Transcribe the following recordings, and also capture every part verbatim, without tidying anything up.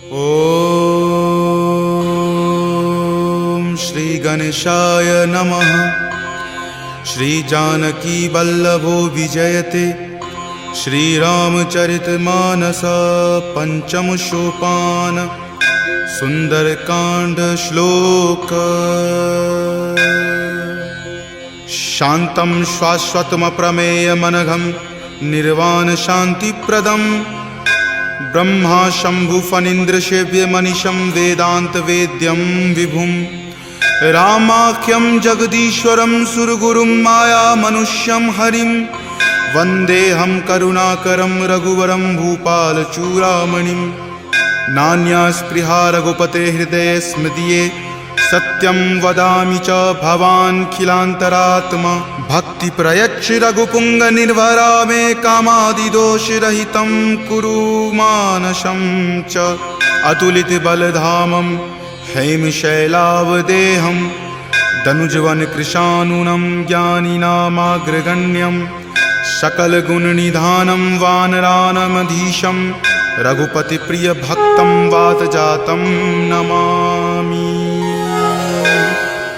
ॐ श्री गणेशाय नमः। श्री जानकी वल्लभो विजयते। श्री रामचरित मानस पंचम सोपान। सुंदरकांड श्लोक। शांतं शाश्वतमप्रमेयमनघं निर्वाणशान्तिप्रदम्। ब्रह्मा शम्भु फणीन्द्र सेव्य मनीषं वेदान्तवेद्यं विभुम्। रामाख्यं जगदीश्वरं सुरगुरुं मायामनुष्यं हरिम्। वन्देऽहं करुणाकरं रघुवरं भूपालचूडामणिम्। नान्या स्पृहा रघुपते हृदये स्मदीये। सत्यं वदामि च भवानखिलान्तरात्मा। भक्ति प्रयच्छ रघुपुंग निर्भरा मे कामादिदोषरहितं कुरु मानसं च। अतुलित बलधामं हेम शैलावदेहं दनुजवन कृशानुनं ज्ञानिनामाग्रगण्यम्। सकल गुण निधानं वानराणामधीशं रघुपति प्रिय भक्तं वातजातं नमामि।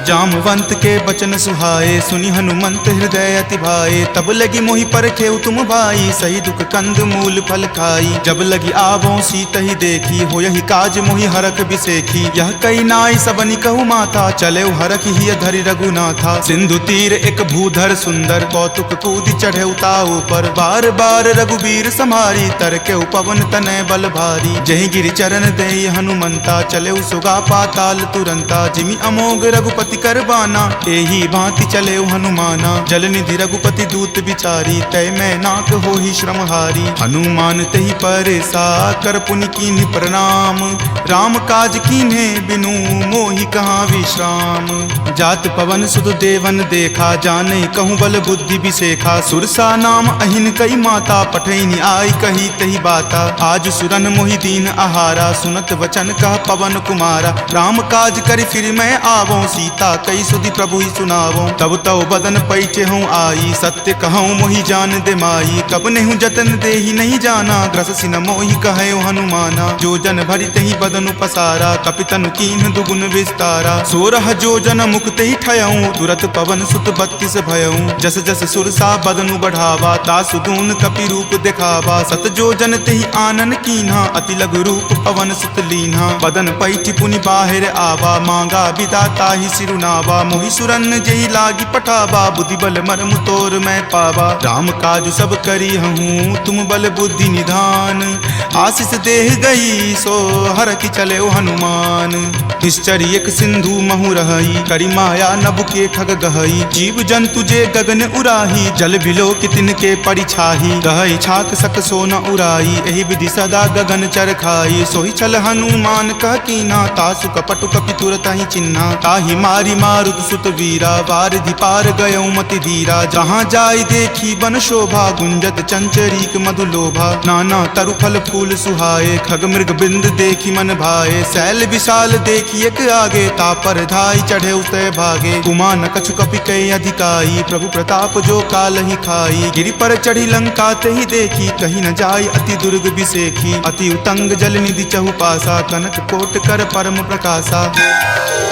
जामवंत के बचन सुहाए, सुनि हनुमंत हृदय अति भाए। तब लगी मोहि परखेउ तुम भाई, सही दुख कंद मूल फल खाई। जब लगी आवों सीतहि देखी, होयहि काज मोहि हरख बिसेखी। यह कइ नाइ सबनि कहु माथा, चलेउ हरखि हिय धरि रघुनाथा। सिंधु तीर एक भूधर सुंदर, कौतुक कूदि चढ़ेउ ताउ पर। बार बार रघुबीर सम्हारी, तरकेउ पवन तनय बल भारी। जेहि गिरि चरण देइ हनुमंता, चलेउ सुगा पाताल तुरंता। जिमि अमोघ रघुपति कर बाना, एहि भांति चलेउ हनुमाना। जलनिधि रघुपति दूत बिचारी, तय मैनाक होहि श्रमहारी। हनुमान तेहि परेसा, कर पुनि कीन्ह प्रणाम। राम काज कीन्हे बिनु मोहि कहाँ विश्राम। जात पवन सुत देवन देखा, जानै कहूँ बल बुद्धि बिसेखा। सुरसा नाम अहिन कइ माता, पठैनी आइ कही तेहि बाता। आज सुरन मोहि दीन्ह आहारा, सुनत वचन कह पवन कुमारा। राम काज करि फिरि मैं आवों, सीता कइ सुधि प्रभुहि सुनावों। तब तउ बदन पैठेहूँ आई, सत्य कहौं मोहि जान दे माई। कबनेहु जतन देहि नहीं जाना, ग्रससि न मोहि कहेउ हनुमाना। जो जन भरि तेहि बदनु पसारा, कपि तनु कीन्ह दुगुन विस्तारा। सोरह जोजन मुख तेहि ठयउँ, तुरत पवन सुत बत्तीस भयउँ। जस जस सुरसा बदनु बढ़ावा, तासु दून कपि रूप देखावा। सत जोजन तेहि आनन कीन्हा, अति लघु रूप पवन सुत लीन्हा। बदन पैठि पुनि बाहिर आवा, माँगा बिदा ताहि सिरुनावा। मोहि सुरन जेहि लागि पठावा, बुद्धि बल मरम तोर मैं पावा। राम काजु सब करिहउँ तुम बल बुद्धि निधान, आसिस देह दई सो हरखि चलेउ हनुमान। निश्चर एक सिंधु महु रहई, करि माया नभ के खग गहई। जीव जंतु जे गगन उराही, जल बिलोकि तिनके परि छाही। गहई छाक सक सो न उराई, एहि विधि सदा गगन चर खाई। सोहि छल हनुमान कह कीन्हा, तासु कपटु कपि तुरतहि चिन्हा। ताहि मारि मारुत सुत वीरा, वारिधि पार गयउ मति धीरा। जहाँ जाइ देखि बन शोभा, गुंजत चंचरीक मधु लोभा। नाना तरु फल फूल सुहाए, खग मृग बिंद देखि मन भाए। सैल विशाल देखि एक आगे, ता पर धाइ चढ़ेउ तय भागे। उमा न कछु कपि कइ अधिकाई, प्रभु प्रताप जो कालहि खाई। गिरि पर चढ़ि लंका तेहि देखि, कहीं न जाइ अति दुर्ग बिसेखि। अति उतंग जलनिधि चहुपासा, कनक कोट कर परम प्रकासा।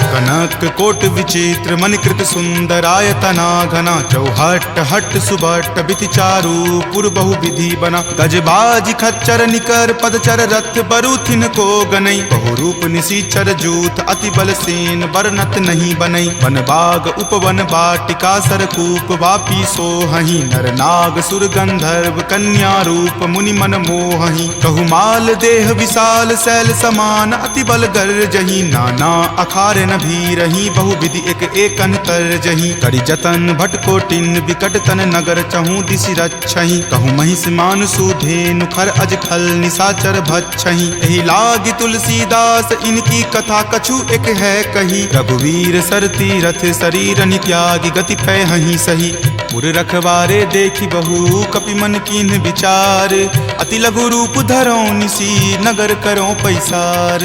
कनक कोट विचित्र मणि कृत सुंदर आयतना घना। चौहट हट सुभट बिति चारु पुर बहु विधि बना। गज बाजि खच्चर निकर पदचर रथ बरु थिनको गनई। बहु रूप निसिचर जूथ अति बल सेन बरनत नहीं बनई। वन बाग उपवन बाटिका सरकूप वापी सोहहि। नर नाग सुर गंधर्व कन्या रूप मुनि मन मोहहि। कहु माल देह विशाल सैल समान अति बल गर्जहि। नाना अखार न भीरहि बहु विधि एक एकन तर्जहि। करि जतन भट कोटिन विकट तन नगर चहुँ दिसि रक्षहि। कहु महिष मानुषु धेनु खर अज खल निसाचर भक्षहि। एहि लागि तुलसीदास इनकी कथा कछु एक है कही। रघुवीर सर तीरथ सरीर नि त्यागि गति पैहहि सही। उर रखवारे देखि बहु कपि मन कीन्ह विचार, अति लघु रूप धरौ निसि नगर करौ पैसार।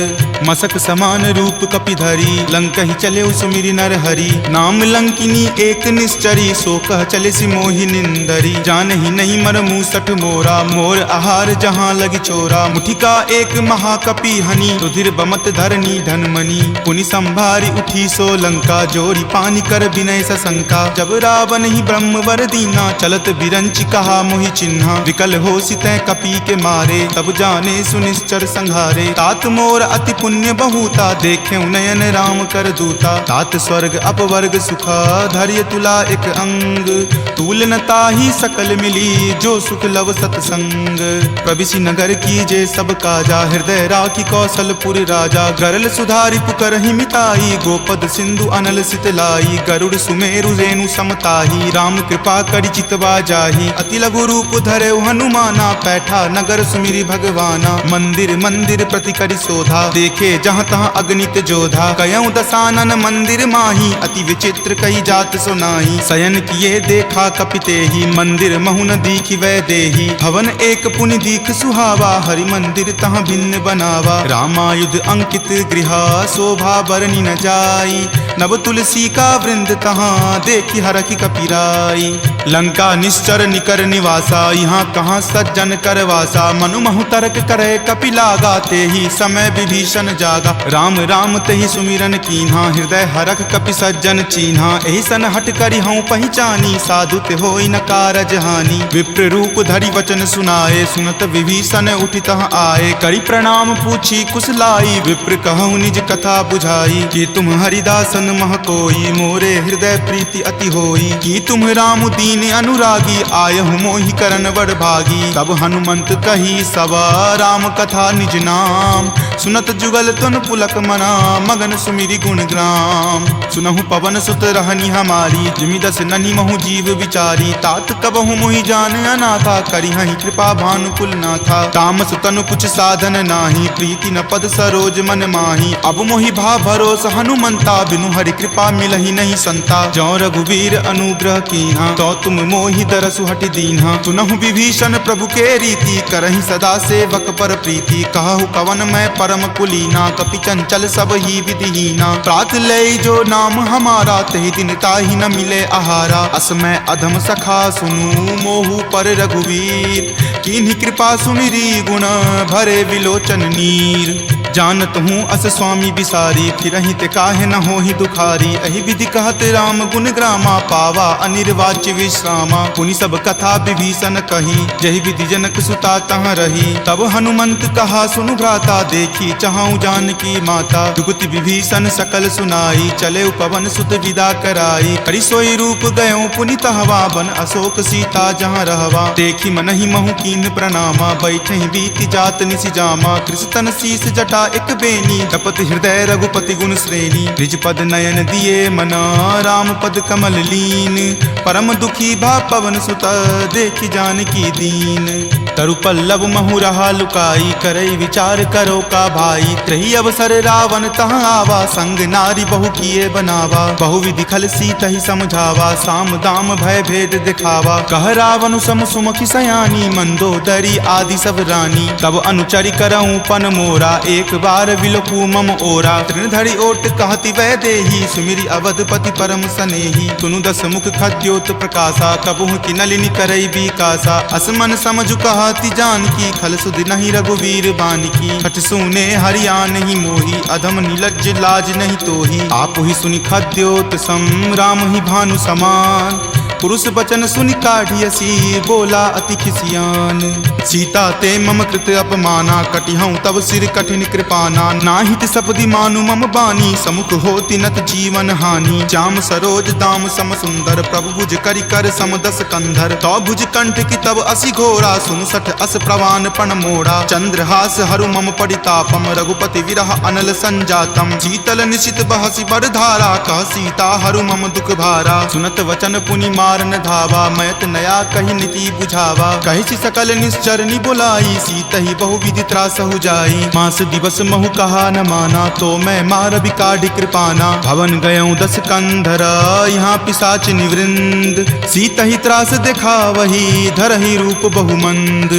मसक समान रूप कपि धरी, लंकहि चलेउ सुमिरि नर हरि। नाम लंकिनी एक निश्चरी, सो कह चलेसि मोहि निंदरी। जानहि नहीं मर मूसठ मोरा, मोर आहार जहाँ लगि चोरा। मुठिका एक महाकपि हनि, रुधिर बमत धरनी धन मनि। पुनि संभारि उठी सो लंका, जोरि पानि कर बिनय सशंका। जब रावनहि ब्रह्म वर दीना, चलत बिरंचि कहा मोहि चिन्हा। विकल होसि तैं कपि के मारे, तब जाने सुनिश्चर संहारे। तात मोर अति पुण्य बहुता, देखेउ नयन राम कर दूता। तात स्वर्ग अपवर्ग सुखा, धरिय तुला एक अंग। तूल न ताहि सकल मिली, जो सुख लव सतसंग। प्रविशि नगर कीजे सब काजा, हृदय राखि कौशलपुर राजा। गरल सुधा रिपु करहिं मिताई, गोपद सिंधु अनल सित लाई। गरुड़ सुमेरु रेणु सम ताहि, राम कृपा करि चितवा जाहि। अति लघु रूप धरेउ हनुमाना, पैठा नगर सुमिरि भगवाना। मंदिर मंदिर प्रति करि शोधा, देखे जहाँ तहाँ अगणित जोधा। कयौ दसानन मंदिर माहि, अति विचित्र कही जात सो नाहीं। शयन किए देखा कपि तेहि, मंदिर महु न दीखि वैदेही। भवन एक पुनि दीख सुहावा, हरि मंदिर तहाँ भिन्न बनावा। रामायुध अंकित गृहा, शोभा बरनि न जाई। नव तुलसी का वृंद तहाँ, देखि हरखि कपि राई। लंका निश्चर निकर निवासा, इहाँ कहाँ सज्जन कर वासा। मनु महु तरक करे कपि लागा, तेहि समय विभीषण जागा। राम राम तेहि सुमिरन कीन्हा, हृदय हरख कपि सज्जन चीन्हा। एहि सन हठ करिहौं पहिचानी, साधु ते होई न कारज हानि। विप्र रूप धरि वचन सुनाए, सुनत विभीषण उठि तह आए। करि प्रणाम पूछी कुस लाई, विप्र कहु निज कथा बुझाई। कि तुम हरिदासन मह कोई, मोरे हृदय प्रीति अति होई। कि तुम राम दीन अनुरागी, आयहु मोहि करन वडभागी। तब हनुमंत कही सब राम कथा निज नाम। सुनत जुगल तन पुलक मना, मगन सुमिरि गुण ग्राम। सुनहु पवन सुत रहनि हमारी, जिमि दस ननि महु जीव विचारी। तात कबहु मोहि जान अनाथा, करिहहि कृपा भानुकुल नाथा। तामस तनु कुछ साधन नाहीं, प्रीति न पद सरोज मन माहीं। अब मोहि भा भरोस हनुमंता, बिनु हरि कृपा मिलहि नहीं संता। जौ रघुवीर अनुग्रह कीन्हा, तौ तुम मोहि दरसु हठि दीन्हा। सुनहु विभीषण प्रभु के रीति, करहिं सदा सेवक पर प्रीति। कहहु कवन मैं परम कुलीना, कपि चंचल सब ही विधिहीना। प्रात लेई जो नाम हमारा, तेहि दिन ताहि न मिले आहारा। अस मैं अधम सखा सुनु मोहु पर रघुवीर, कीन्हि कृपा सुमिरी गुण भरे विलोचन नीर। जानत हूँ अस स्वामी बिसारी, फिरहिं ते काहे न होहि दुखारी। एहि विधि कहत राम गुण ग्रामा, पावा अनिर्वाच्य विश्रामा। पुनि सब कथा विभीषण कही, जेहि विधि जनक सुता तहाँ रही। तब हनुमंत कहा सुनु भ्राता, देखि चहउँ जानकी माता। जुगति विभीषण सकल सुनाई, चलेउ पवन सुत विदा कराई। करि सोई रूप गयउँ पुनि तहवाँ, बन अशोक सीता जहाँ रहवा। देखि मनहि महु कीन्ह प्रणामा, बैठहिं बीति जात निसि जामा। कृस तन शीस जटा एक बेनी, जपत हृदय रघुपति गुण श्रेणी। निज पद नयन दिए मना, राम पद कमल लीन। परम दुखी भा पवन सुत, देखि जानकी दीन। तरु पल्लव महु रहा लुकाई, करई विचार करो का भाई। तही अवसर रावण तहाँ आवा, संग नारी बहु किए बनावा। बहुविधि खल सीतहि समझावा, साम दाम भय भेद दिखावा। कह रावण सम सुमुखि सयानी, मंदोदरी आदि सब रानी। तब अनुचरि करउँ पन मोरा, एक बार विलोकु मम ओरा। तृण धरि ओट कहति वैदेही, सुमिरि अवधपति परम सनेही। सुनु दस मुख खद्योत प्रकासा, कबहुँ कि नलिनि करई बीकासा। अस मन समझु कहति जानकी, खल सुधि नहीं रघुवीर बानकी। खट सूने हरि आनहि मोही, अधम निलज्ज लाज नहीं तोही। आपहि सुनि खद्योत सम, रामहि भानु समान। पुरुष बचन सुनि काढ़ि असि, बोला अति खिसियान। सीता ते मम कृत अपमाना, कटिहउँ तब सिर कठिन कृपाना। नाहीं ते सपदि मानु मम बानी, समुख होति नत जीवन हानि। श्याम सरोज दाम सम सुंदर, प्रभु भुज करि कर सम दस कंधर। तौ भुज कंठ की तब असि घोरा, सुनु सठ अस प्रवान पण मोरा। चंद्रहास हरु मम परितापम, रघुपति विरह अनल संजातम। शीतल निशित बहसि बरधारा, कह सीता हरु मम दुख भारा। सुनत वचन पुनि मा न धावा, मयत नया कहि नीति बुझावा। कहिसि सकल निश्चर नि बोलाई, सीतहि बहुविधि त्रासहु जाई। मास दिवस महु कहा न माना, तो मैं मार विकाढि कृपाना। भवन गयउँ दस कंधर, इहाँ पिसाचिनि वृंद। सीतहि त्रास देखावहि, धरहि रूप बहुमंद।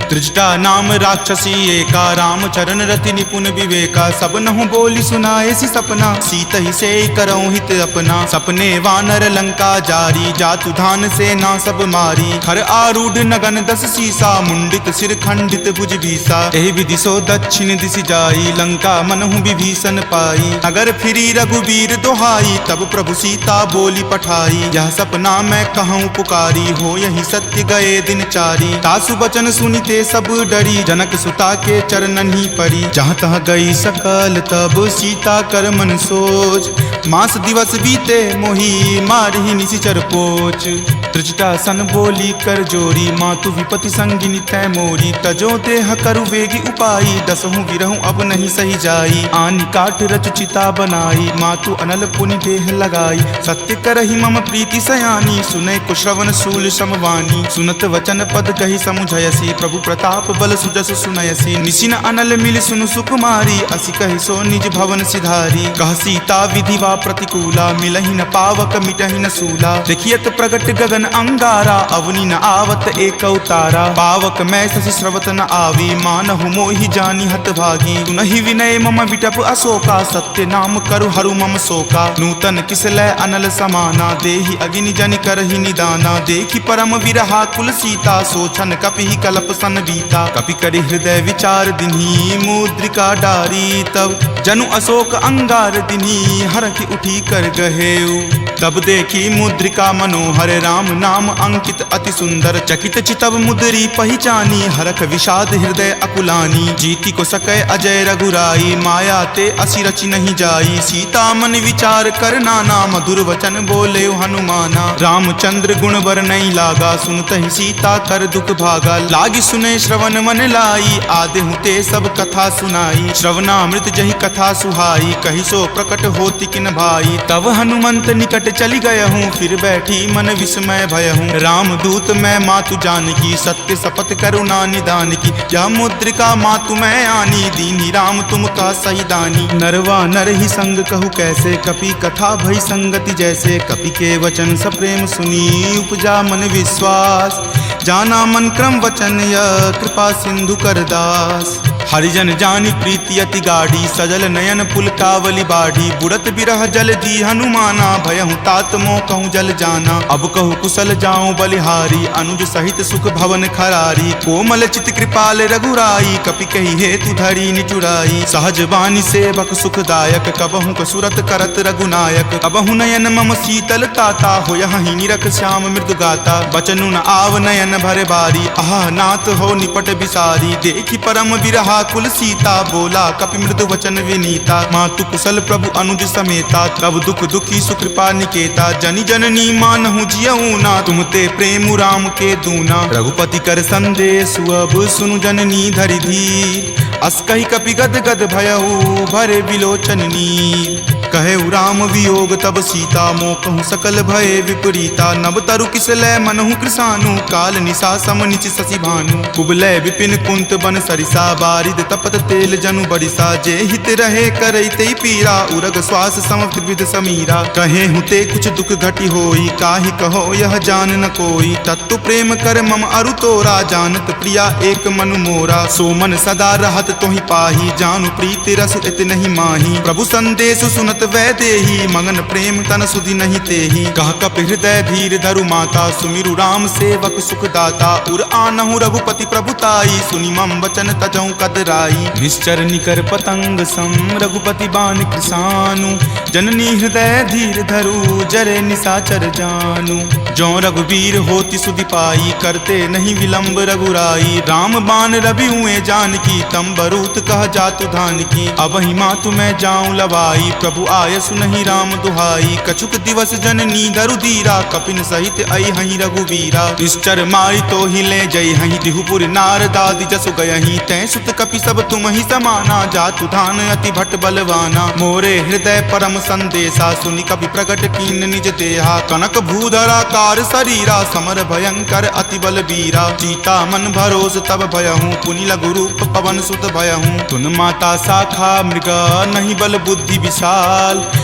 त्रिजटा नाम राक्षसी एका, रामचरण रति निपुन विवेका। सबनहु बोलि सुनाएसि सपना, सीतहि सेई करउँ हित अपना। सपने वानर लंका जारी, जातु धान सेना सब मारी। खर आरूढ़ नगन दस सीसा, मुंडित सिर खंडित भुज बीसा। एहि विधि सो दक्षिण दिसि जाई, लंका मनहु विभीषण पाई। नगर फिरी रघुबीर दोहाई, तब प्रभु सीता बोलि पठाई। यह सपना मैं कहउँ पुकारी, होयहि सत्य गए दिन चारी। तासु वचन सुनिते सब डरी, जनक सुता के चरणन्हि परी। जहाँ तहाँ गई सकल तब सीता कर मन सोच। मास दिवस बीते मोहि मारहि निसिचर पोच। त्रिजटा सन बोली कर जोरी, मातु विपति संगिनी तैं मोरी। तजो देह करु वेगि उपाई, दसहु विरहु अब नहीं सहि जाई। आनि काठ रचु चिता बनाई, मातु अनल पुनि देह लगाई। सत्य करहि मम प्रीति सयानी, सुनैकु श्रवण सूल सम वानी। सुनत वचन पद कहि समुझयसि, प्रभु प्रताप बल सुजस सुनयसि। निसिन अनल मिलि सुनु सुकुमारी, असि कहि सो निज भवन सिधारी। कह सीता विधि वा प्रतिकूला, मिलहि न पावक मिटहि न सूला। देखियत प्रगट गगन अंगारा, अवनि न आवत एकउ तारा। पावक मैं ससि स्रवत न आवी, मानहु मोहि जानि हत भागी। सुनहि विनय मम विटप अशोका, सत्य नाम करु हरु मम शोका। नूतन किस लै अनल समाना, देहि अगिनि जनि करहि निदाना। देखि परम विरहाकुल सीता, सोचन कपिहि कलप सन बीता। कपि करि हृदय विचार दिन्हि, मुद्रिका डारी तब। जनु अशोक अंगार दिन्हि, हरखि उठि कर गहेउ। तब देखि मुद्रिका मनोहर, राम नाम अंकित अति सुंदर। चकित चितब मुद्री पहिचानी, हरख विषाद हृदय अकुलानी। जीति को सकै अजय रघुराई, माया ते असि रचि नहीं जाई। सीता मन विचार कर नाना, मधुर वचन बोलेउ हनुमाना। रामचंद्र गुण बरनइ लागा, सुनतहि सीता कर दुख भागा। लागि सुने श्रवण मन लाई, आदेहु ते सब कथा सुनाई। श्रवणामृत जहि कथा सुहाई, कहि सो प्रकट होति किन भाई। तब हनुमंत निकट चलि गयहु, फिर बैठी मन विस्मय भयहु। रामदूत मैं मातु जानकी, सत्य सपथ करुणा निदान की। यह मुद्रिका मातु मैं आनी, दीन्ही राम तुम का सही दानी। नर वा नर ही संग कहु कैसे, कपि कथा भई संगति जैसे। कपि के वचन सप्रेम सुनी, उपजा मन विश्वास। जाना मन क्रम वचन यह, कृपा सिंधु कर दास। हरिजन जानि प्रीति अति गाढ़ी, सजल नयन पुलकावली बाढ़ी। बुड़त बिरह जल जी हनुमाना, भयहु तात मोकहु जल जाना। अब कहु कुसल जाउँ बलिहारी, अनुज सहित सुख भवन खरारी। कोमल चित कृपाल रघुराई, कपि कहि हेतु धरी निचुराई। सहज बानी सेवक सुखदायक, कबहुँ कसुरत करत रघुनायक। कबहुँ नयन मम शीतल ताता, होयहि निरख श्याम मृदु गाता। बचनु न आव नयन भर बारी, अहह नाथ हो निपट बिसारी। देखि परम विरहाकुल सीता, बोला कपि मृदु वचन विनीता। मातु कुसल प्रभु अनुज समेता, तब दुख दुखी सुकृपा निकेता। जनि जननी मानहु जियऊ ना, तुम ते प्रेम राम के दूना। रघुपति कर संदेसु अब सुनु जननी धरि धीर। अस कहि कपि गद गद भयहु भरे विलोचन नीर। कहेउ राम वियोग तब सीता, मोकहु सकल भए विपरीता। नव तरु किस लै मनहु कृसानु, काल निसा सम निचि शशि भानु। कुबलै विपिन कुंत बन सरिसा, बारिद तपत तेल जनु बरिसा। जे हित रहे करइ तेइ पीरा, उरग श्वास सम त्रिविध समीरा। कहेहु ते कुछ दुख घटि होई, काहि कहो यह जान न कोई। तत्व प्रेम कर मम अरु तोरा, जानत प्रिया एक मनु मोरा। सो मन सदा रहत तोहि पाही, जानु प्रीति रसु एतनहि माही। प्रभु संदेसु सुनत वैदेही, मगन प्रेम तन सुधि नहीं तेही। कह कपि हृदय धीर धरु माता, सुमिरु राम सेवक सुख दाता। उर आनहु रघुपति प्रभु ताई, सुनि मम वचन तजहु कदराई। निश्चर निकर पतंग सम रघुपति बान कृसानु, जननी हृदय धीर धरु जरे निसाचर जानु। जौं रघुबीर होति सुधि पाई, करते नहीं विलंब रघुराई। राम बान रवि हुए जानकी, तम बरूत कह जातु धानकी। अबहिं मातु मैं जाउँ लवाई, प्रभु आय सुनहि राम दुहाई, कछुक दिवस जननी धरु धीरा, कपिन सहित अइहहि रघुबीरा। निश्चर मारि तोहि ले जइहहि दिहुपुर, नारदादि जसु गयहि। तैं सुत कपि सब तुमहि समाना, जातु धान अति भट बलवाना। मोरे हृदय परम संदेसा, सुनि कपि प्रगट कीन निज देहा। कनक भूधर आकार सरीरा, समर भयंकर अति बलबीरा। सीता मन भरोस तब भयहु, पुनि लघु रूप पवन सुत भयहु। तुन माता शाखा मृग, नहीं बल बुद्धि विशाल।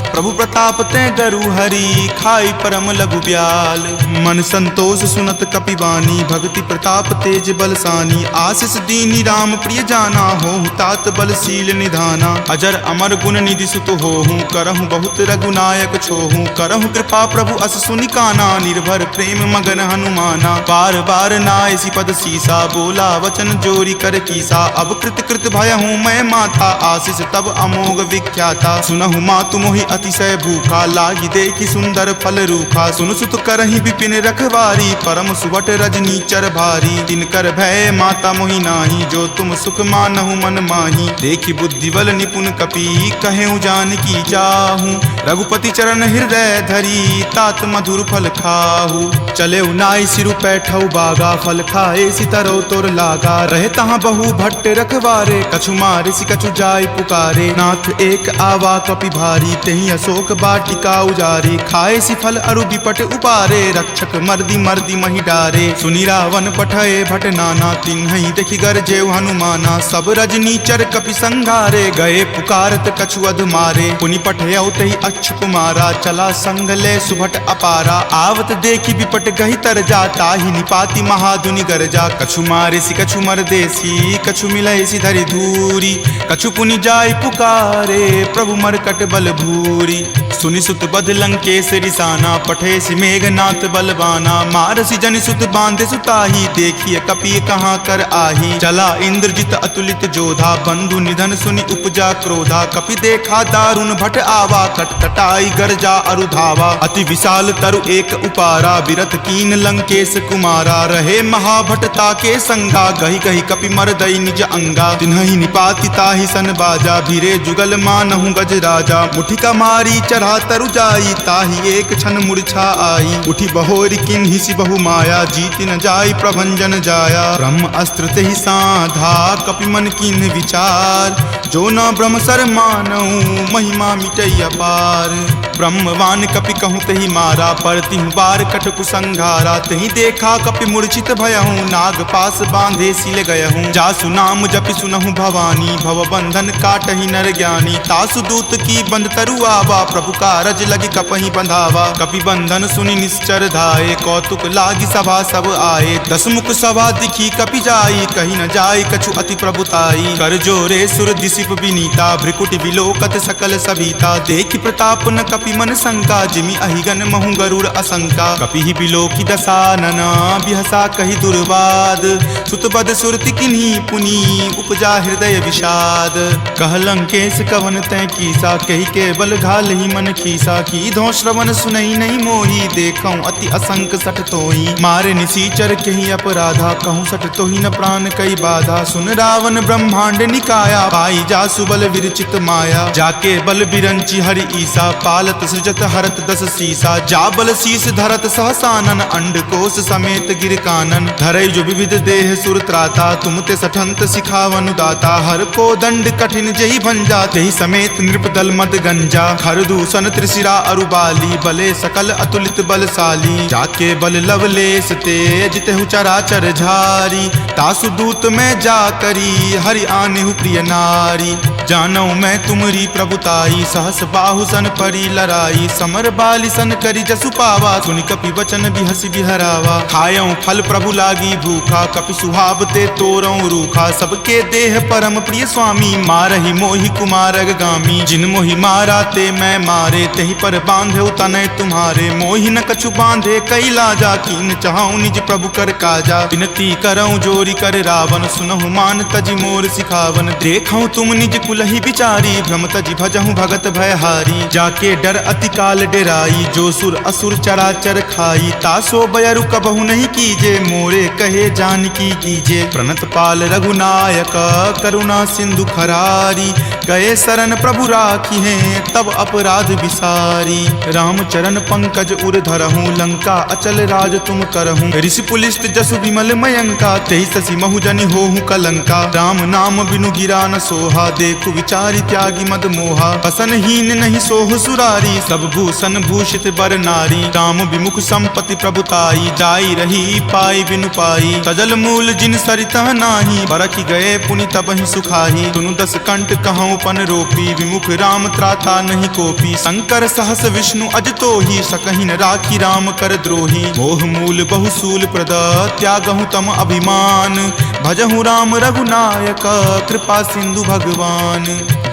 प्रभु प्रताप तैं दरु हरि, खाई परम लघु ब्याल। मन संतोष सुनत कपि बानी, भगति प्रताप तेज बल सानी। आशीष दीन्हि राम प्रिय जाना, होहु तात बल शील निधाना। अजर अमर गुण निधि सुत होहु, करहु बहुत रघुनायक छोहु। करहु कृपा प्रभु अस सुनि काना, निर्भर प्रेम मगन हनुमाना। बार बार नाइसि पद सीसा, बोला वचन जोरि कर कीसा। अब कृत कृत भयहु मैं माता, आशीष तब अमोघ विख्याता। सुनहु मातु मोहि अतिशय भूखा, लागि देखि सुंदर फल रूखा। सुन सुत करहिं विपिन रखवारी, परम सुभट रजनीचर भारी। तिनकर भय माता मोहि नाही, जो तुम सुख मानहु मन माही। देखि बुद्धि बल निपुण कपि, कहेउ जानकी जाहु। रघुपति चरण हृदय धरी, तात मधुर फल खाहु। चलेउ नाइ सिरु पैठउ बागा, फल खाए सितरउ तोर लागा। रहे तहाँ बहु भट्ट रखवारे, कछु मारिसि कछु जाइ पुकारे। नाथ एक आवा कपि भारी, तेहि अशोक बाटिका उजारी। खाइसि फल अरु बिपट उबारे, रक्षक मरदि मरदि महि डारे। सुनि रावन पठए भट नाना, तिन्हइ देखि गरजेउ हनुमाना। सब रजनीचर कपि संघारे, गए पुकारत कछु अधमारे। पुनि पठयउ तेहि अक्ष कुमारा, चला संघ ले सुभट अपारा। आवत देखि बिपट गहि तरजा, ताहि निपाति महाधुनि गरजा। कछु मारिसि कछु मरदेसि, कछु मिलइसि धरि धूरि। कछु पुनि जाइ पुकारे, प्रभु मरकट बल भूरि। सुनि सुत बध लंकेस रिसाना, पठेसि मेघनाथ बलवाना। मारसि जनि सुत बांधेसु ताहि, देखिय कपि कहाँ कर आही। चला इंद्रजित अतुलित जोधा, बंधु निधन सुनि उपजा क्रोधा। कपि देखा दारुन भट आवा, कटकटाई गरजा अरु धावा। अति विशाल तरु एक उपारा, बिरथ कीन लंकेस कुमारा। रहे महाभट ताके संगा, गहि गहि कपि मरदइ निज अंगा। तिन्हइ निपाति ताहि सन बाजा, भिरे जुगल मानहु गजराजा। मुठिका मारि चढ़ा तरु जाई, ताहि एक छन मूर्छा आई। उठि बहोरि किन्हिसि बहु माया, जीति न जाइ प्रभंजन जाया। ब्रह्म अस्त्र तेहि साधा, कपि मन कीन्ह विचार। जो न ब्रह्म सर मानउ, महिमा मिटइ अपार। ब्रह्मवान कपि कहु तेहि मारा, परतिहु बार कटकु संघारा। तेहि देखा कपि मूर्छित भयहु, नाग पास बांधेसि ले गयहु। जासु नाम जपि सुनहु भवानी, भव बंधन काटहि नर ज्ञानी। तासु दूत की बंध तरु आवा, प्रभु कारज लगि कपहि बंधावा। कपि बंधन सुनि निश्चर धाए, कौतुक लागि सभा सब आए। दस मुख सभा दिखि कपि जाई, कहि न जाइ कछु अति प्रभुताई। कर जोरे सुर दिसिप विनीता, भृकुटि विलोकत सकल सभीता। देखि प्रताप न कपि मन शंका, जिमि अहिगन महु गरुड़ असंका। कपिहि बिलोकि दसानन, बिहसा कहि दुर्वाद। सुत बध सुरति किन्ही पुनि, उपजा हृदय विषाद। कह लंकेस कवन तैं कीसा, कहि केवल घालहि मन खीसा। कीधों श्रवण सुनइ नहीं मोही, देखउँ अति असंक सठ तोही। मारे निसीचर केहि अपराधा, कहूँ सठ तोहि न प्रान कइ बाधा। सुन रावन ब्रह्मांड निकाया, पाई जासु बल विरचित माया। जाके बल बिरंचि हरि ईसा, पालत सृजत हरत दस सीसा। जा बल सीस धरत सहसानन, अंडकोष समेत गिर कानन। धरइ जो विविध देह सुर त्राता, तुम ते सठंत सिखावनु दाता। हर को दंड कठिन जेहि भंजा, तेहि समेत नृप दल मद गंजा। खर दूषण त्रिशिरा अरु बाली, बले सकल अतुलित बलशाली। जाके बल लवलेस ते जितहु चराचर झारी। तासु दूत मैं जा करी, हरि आनेहु प्रिय नारी। जानउ मैं तुमरी प्रभुताई, सहस बाहु सन परी लराई। समर बालि सन करि जसु पावा, सुनि कपि वचन बिहसि बिहरावा। खायउँ फल प्रभु लागी भूखा, कपि सुहाव ते तोरउँ रूखा। सबके देह परम प्रिय स्वामी, मारहि मोहि कुमारग गामी। जिन मोहि मारा ते मैं मारे, तेहि पर बांधेउ तनय तुम्हारे। मोहि न कछु बांधे कइ लाजा, कीन चहउँ निज प्रभु कर काजा। विनती करउँ जोरि कर रावन, सुनहु मान तजि मोर सिखावन। देखउँ तुम निज कुलहि विचारी, भ्रम तजि भजहु भगत भयहारी। जाके डर अति काल डेराई, जो सुर असुर चराचर खाई। तासो बयरु कबहु नहीं कीजे, मोरे कहे जानकी कीजे। प्रणत पाल रघुनायक, करुणा सिंधु खरारी। गए शरण प्रभु राखिहें, तब अपराध विसारी। राम चरण पंकज उर धरहु, लंका अचल राज तुम करहु। ऋषि पुलिस्त जसु विमल मयंका, तेहि शशि महु जनि होहु कलंका। राम नाम बिनु गिरा न सोहा, देखु विचारी त्यागी मद मोहा। बसन हीन नहीं सोह सुरारी, सब भूषण भूषित बर नारी। राम विमुख संपत्ति प्रभुताई, जाई रही पाई बिनु पाई। तजल मूल जिन सरितह नाही, बरखि गए पुनि तबहि सुखाही। सुनु दस कंठ कहउँ पन रोपी, विमुख राम त्राता नहीं कोपी। शंकर सहस विष्णु अज तोही, सकहिं न राखी राम कर द्रोही। मोह मूल बहु सूल प्रद, त्यागहु तम अभिमान। भजहु राम रघुनायक, कृपा सिंधु भगवान।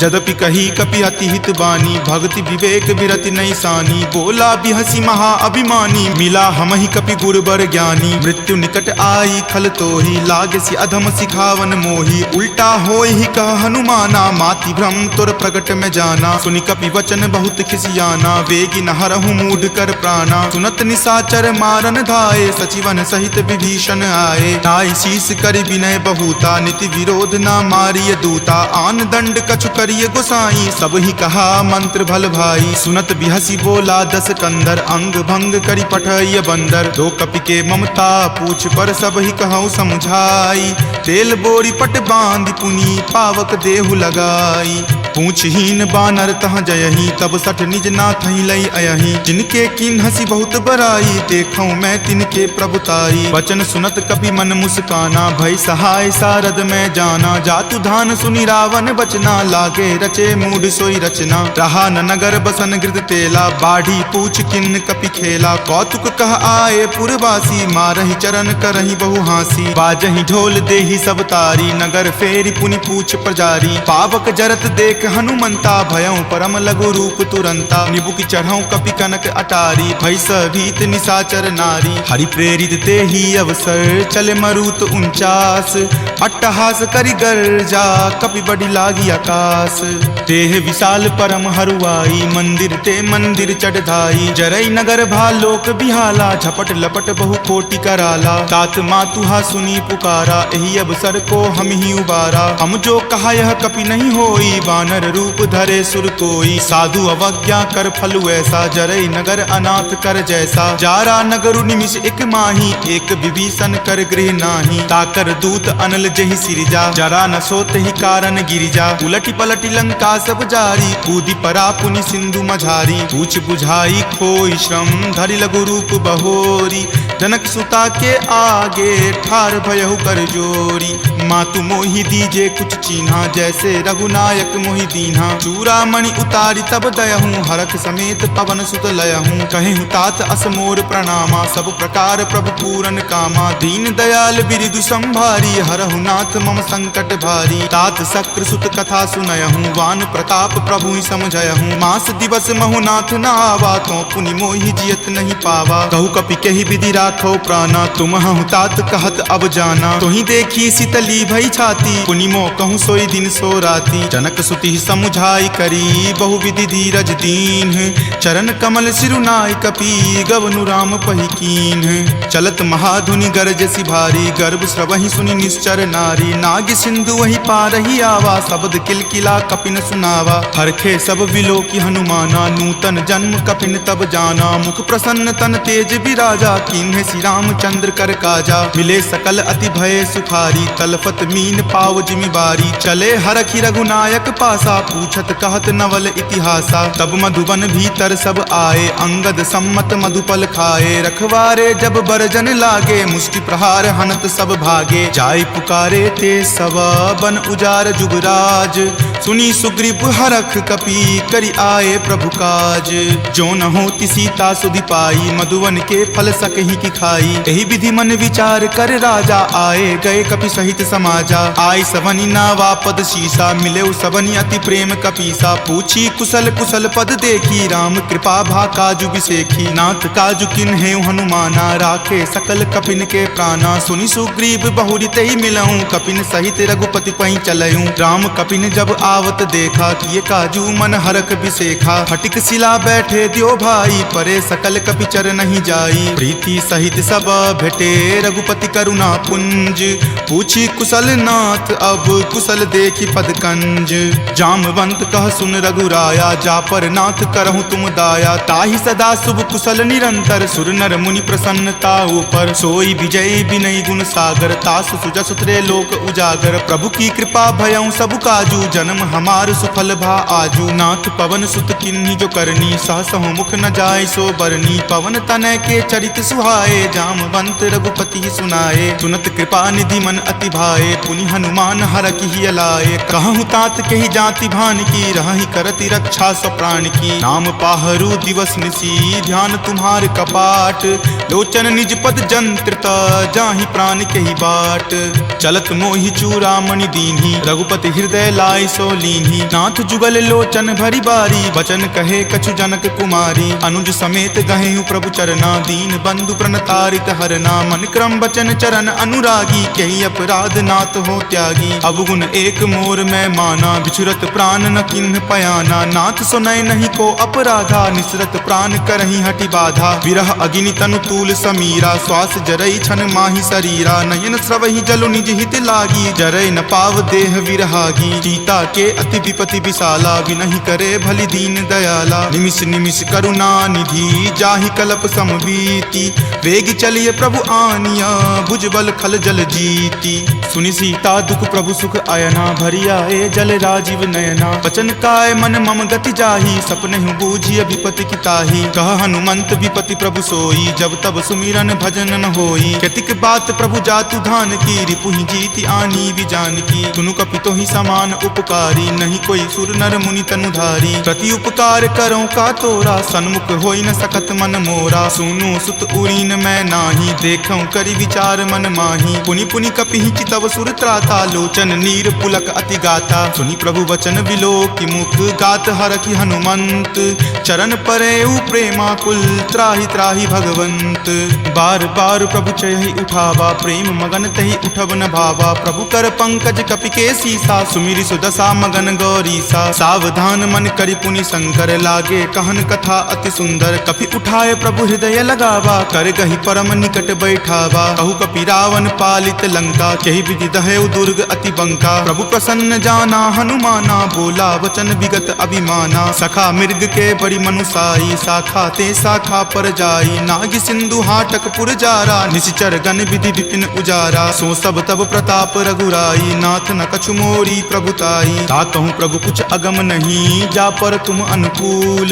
जदपि कही कपि अति हित बानी, भगति विवेक विरति नैसानी। बोला बिहसि महा अभिमानी, मिला हमहि कपि गुर बर ज्ञानी। मृत्यु निकट आई खल तोही, लागसि अधम सिखावन मोही। उल्टा होय ही कह हनुमाना, माति भ्रम तोर प्रगट में जाना। सुनि कपि वचन बहुत खिसियाना, वेगि न हरहु मूढ़ कर प्राना। सुनत निशाचर मारन धाए, सचिवन सहित विभीषण आए। नाई शीस करि विनय बहुता, नित विरोध न मारिय दूता। आन दंड कछु करिय गोसाई, सबहि कहा मंत्र भल भाई। सुनत बिहसि बोला दस कंदर, अंग भंग करि पठइय बंदर। दो कपि के ममता पूछ, पर सबहि कहउँ समुझाई। तेल बोरि पट बाँधि पुनि, पावक देहु लगाई। पूछहीन बानर तह जयही, तब सठ निज नाथहि लइ अयही। जिनके कीन्हसि बहुत बराई, देखउँ मैं तिनके प्रभुताई। वचन सुनत कपि मन मुस्काना, भई सहाय सारद मैं जाना। जातु धान सुनि रावन बचना, लागे रचे मूढ़ सोई रचना। रहा न नगर बसन गृध तेला, बाढ़ी पूछ किन्न कपि खेला। कौतुक कह आए पुरवासी, मारहि चरण करहि बहु हाँसी। बाजहि ढोल देहि सब तारी, नगर फेरि पुनि पूछ पजारी। पावक जरत देख हनुमंता, भयउ परम लघु रूप तुरंता। निबुकि चढ़उ कपि कनक अटारी, भई स भीत निशाचर नारी। हरि प्रेरित तेहि अवसर, चले मरुत उनचास। अट्टहास करि गर्जा, कपि बढि लागि अकास। देह विशाल परम हरुआई, मंदिर ते मंदिर चढ़ धाई। जरई नगर भा लोक बिहाला, झपट लपट बहु कोटि कराला। तात मातु हा सुनि पुकारा, एहि अवसर को हमहिं उबारा। हम जो कहा यह कपि नहीं होई, बानर रूप धरे सुर कोई। साधु अवज्ञा कर फल वैसा, जरई नगर अनाथ कर जैसा। जारा नगरु निमिष एक माही, एक विभीषण कर गृह नाही। ताकर दूत अनल जेहि सिरिजा, जरा न सो तेहि कारण गिरिजा। उलटि पलटि लंका सब जारी, कूदि परा पुनि सिंधु मझारी। पूछ बुझाई खोई श्रम, धरि लघु रूप बहोरी। जनक सुता के आगे, ठार भयहु कर जोरी। मातु मोहि दीजे कुछ चीन्हा, जैसे रघुनायक मोहि दीन्हा। चूड़ामणि उतारि तब दयहूँ, हरख समेत पवन सुत लयहूँ। कहेहु तात अस मोर प्रणामा, सब प्रकार प्रभु पूरन कामा। दीन दयाल बिरिदु संभारी, हरहु नाथ मम संकट भारी। तात शक्र सुत कथा सुनयहूँ, वान प्रताप प्रभुहि समझयहूँ। मास दिवस महु नाथ न आवा, तों पुनि मोहि जियत नहीं पावा। कहु कपि केहि विधि राखो प्राना, तुम हहु तात कहत अब जाना। तोहि देखि शीतली भई छाती, पुनि मो कहु सोई दिन सो राती। जनक सुति समुझाई करी, बहु विधि धीरज दीन्ह। चरण कमल सिरु नाइ कपि, गवनु राम पहि कीन्ह। चलत महाधुनि गरजसि भारी, गर्व स्रवहि सुनि निश्चर नारी। नागि सिंधु वही पारहि आवा, शब्द किलकिला कपिन सुनावा। हरखे सब विलोकि हनुमाना, नूतन जन्म कपिन तब जाना। मुख प्रसन्न तन तेज बिराजा, कीन्हे श्री रामचंद्र कर काजा। मिले सकल अति भये सुखारी, तलफत मीन पाव जिमि बारी। चले हरखि रघुनायक पासा, पूछत कहत नवल इतिहासा। तब मधुबन भीतर सब आए, अंगद सम्मत मधुपल खाए। रखवारे जब बरजन लागे, मुष्टि प्रहार हनत सब भागे। जाय पुकारे ते सब बन उजार जुगराज। सुनि सुग्रीव हरख कपि करि आए प्रभु काज। जो न होति सीता सुधि पाई, मधुवन के फल सकहि की खाई। एहि विधि मन विचार कर राजा, आए गए कपि सहित समाजा। आइ सवनि नावा पद सीसा, मिलेउ सवनि अति प्रेम कपीसा। पूछी कुसल कुसल पद देखी, राम कृपा भा काजु बिसेखी। नाथ काजु किन्हेउ हनुमाना, राखे सकल कपिन के प्राना। सुनि सुग्रीव बहुरि तेहि मिलउँ, कपिन सहित रघुपति पहि चलउँ। राम कपिन जब आवत देखा, किए काजु मन हरख बिसेखा। फटिक सिला बैठे द्यो भाई, परे सकल कपि चरनहिं जाई। प्रीति सहित सब भेटे रघुपति करुणा पुंज। पूछी कुसल नाथ अब कुसल देखि पद कंज। जामवंत कह सुन रघुराया, जा पर नाथ करहु तुम दाया। ताहि सदा शुभ कुसल निरंतर, सुर नर मुनि प्रसन्न ताहू पर। सोई विजय विनय गुण सागर, तासु सुजसु त्रैलोक उजागर। प्रभु की कृपा भयउ सब काजू, जन्म हमार सुफल भा आजू। नाथ पवन सुत किन्हीं जो करनी, सहसहु मुख न जाय सो बरनी। पवन तनय के चरित सुहाए, जामवंत रघुपति ही सुनाए। सुनत कृपा निधि मन अति भाए, पुनि हनुमान हरखि हिय लाए। कहहु तात केहि जाति भान की, रहहि करति रक्षा स्वप्रान की। नाम पाहरू दिवस निशि ध्यान तुम्हार कपाट। लोचन निज पद जंत्रित, जाहि प्रान केहि बाट। चलत मोहि चूड़ामणि दीन्ही, रघुपति हृदय लाय सो लीन्ही। नाथ जुगल लोचन भरि बारी, बचन कहे कछु जनक कुमारी। अनुज समेत गहेउ प्रभु चरना, दीन बंधु प्रण तारित हरना। मन क्रम बचन चरन अनुरागी, केहि अपराध नाथ हो त्यागी। अवगुन एक मोर मैं माना, बिछुरत प्रान न किन्ह पयाना। नाथ सुनय नहीं को अपराधा, निसरत प्रान करहिं हटि बाधा। विरह अगिनि तनु तूल समीरा, श्वास जरई छन माहि सरीरा। नयन स्रवहि जलु निज हित लागी, जरय न पाव देह विरहागी। सीता के अति विपति विशाला, विनहि करे भलि दीन दयाला। निमिष निमिष करुणा निधि, जाहि कलप सम बीति। वेगि चलिय प्रभु आनिया, भुजबल खल जल जीति। सुनि सीता दुख प्रभु सुख अयना, भरि आए जल राजीव नयना। बचन काय मन मम गति जाहि, सपनहु बूझिय विपति की ताहि। कह हनुमंत विपति प्रभु सोई, जब तब सुमिरन भजन न होई। केतिक बात प्रभु जातु धान की, रिपुहि जीति आनी बि जानकी। सुनु कपि तोहि समान उपकारी, नहीं कोई सुर नर मुनि तनु धारी। प्रति उपकार करउँ का तोरा, सन्मुख होइ न सकत मन मोरा। सुनु सुत उरीन मैं नाहीं, देखउँ करि विचार मन माहीं। पुनि पुनि कपिहि चितव सुर त्राता, लोचन नीर पुलक अति गाता। सुनि प्रभु वचन विलोकि मुख, गात हरखि हनुमंत। चरण परेउ प्रेमाकुल, त्राहि त्राहि भगवंत। बार बार प्रभु चयहि उठावा, प्रेम मगन तहि उठब न भावा। प्रभु कर पंकज कपि के सीसा, सुमिरि सुदसा मगन गौरीसा। सावधान मन करि पुनि शंकर, लागे कहन कथा अति सुंदर। कपि उठाय प्रभु हृदय लगावा, कर गहि परम निकट बैठावा। कहु कपि रावण पालित लंका, केहि विधि दहउ दुर्ग अति बंका। प्रभु प्रसन्न जाना हनुमाना, बोला वचन विगत अभिमाना। सखा मृग के बड़ी मनुसाई, शाखा ते शाखा पर जाई। नागि सिंधु हाटक पुर जारा, निशिचर गण विधि विपिन उजारा। सो सब तब प्रताप रघुराई, नाथ न कछु मोरी प्रभुताई। ताकहु प्रभु कुछ अगम नहीं, जा पर तुम अनुकूल।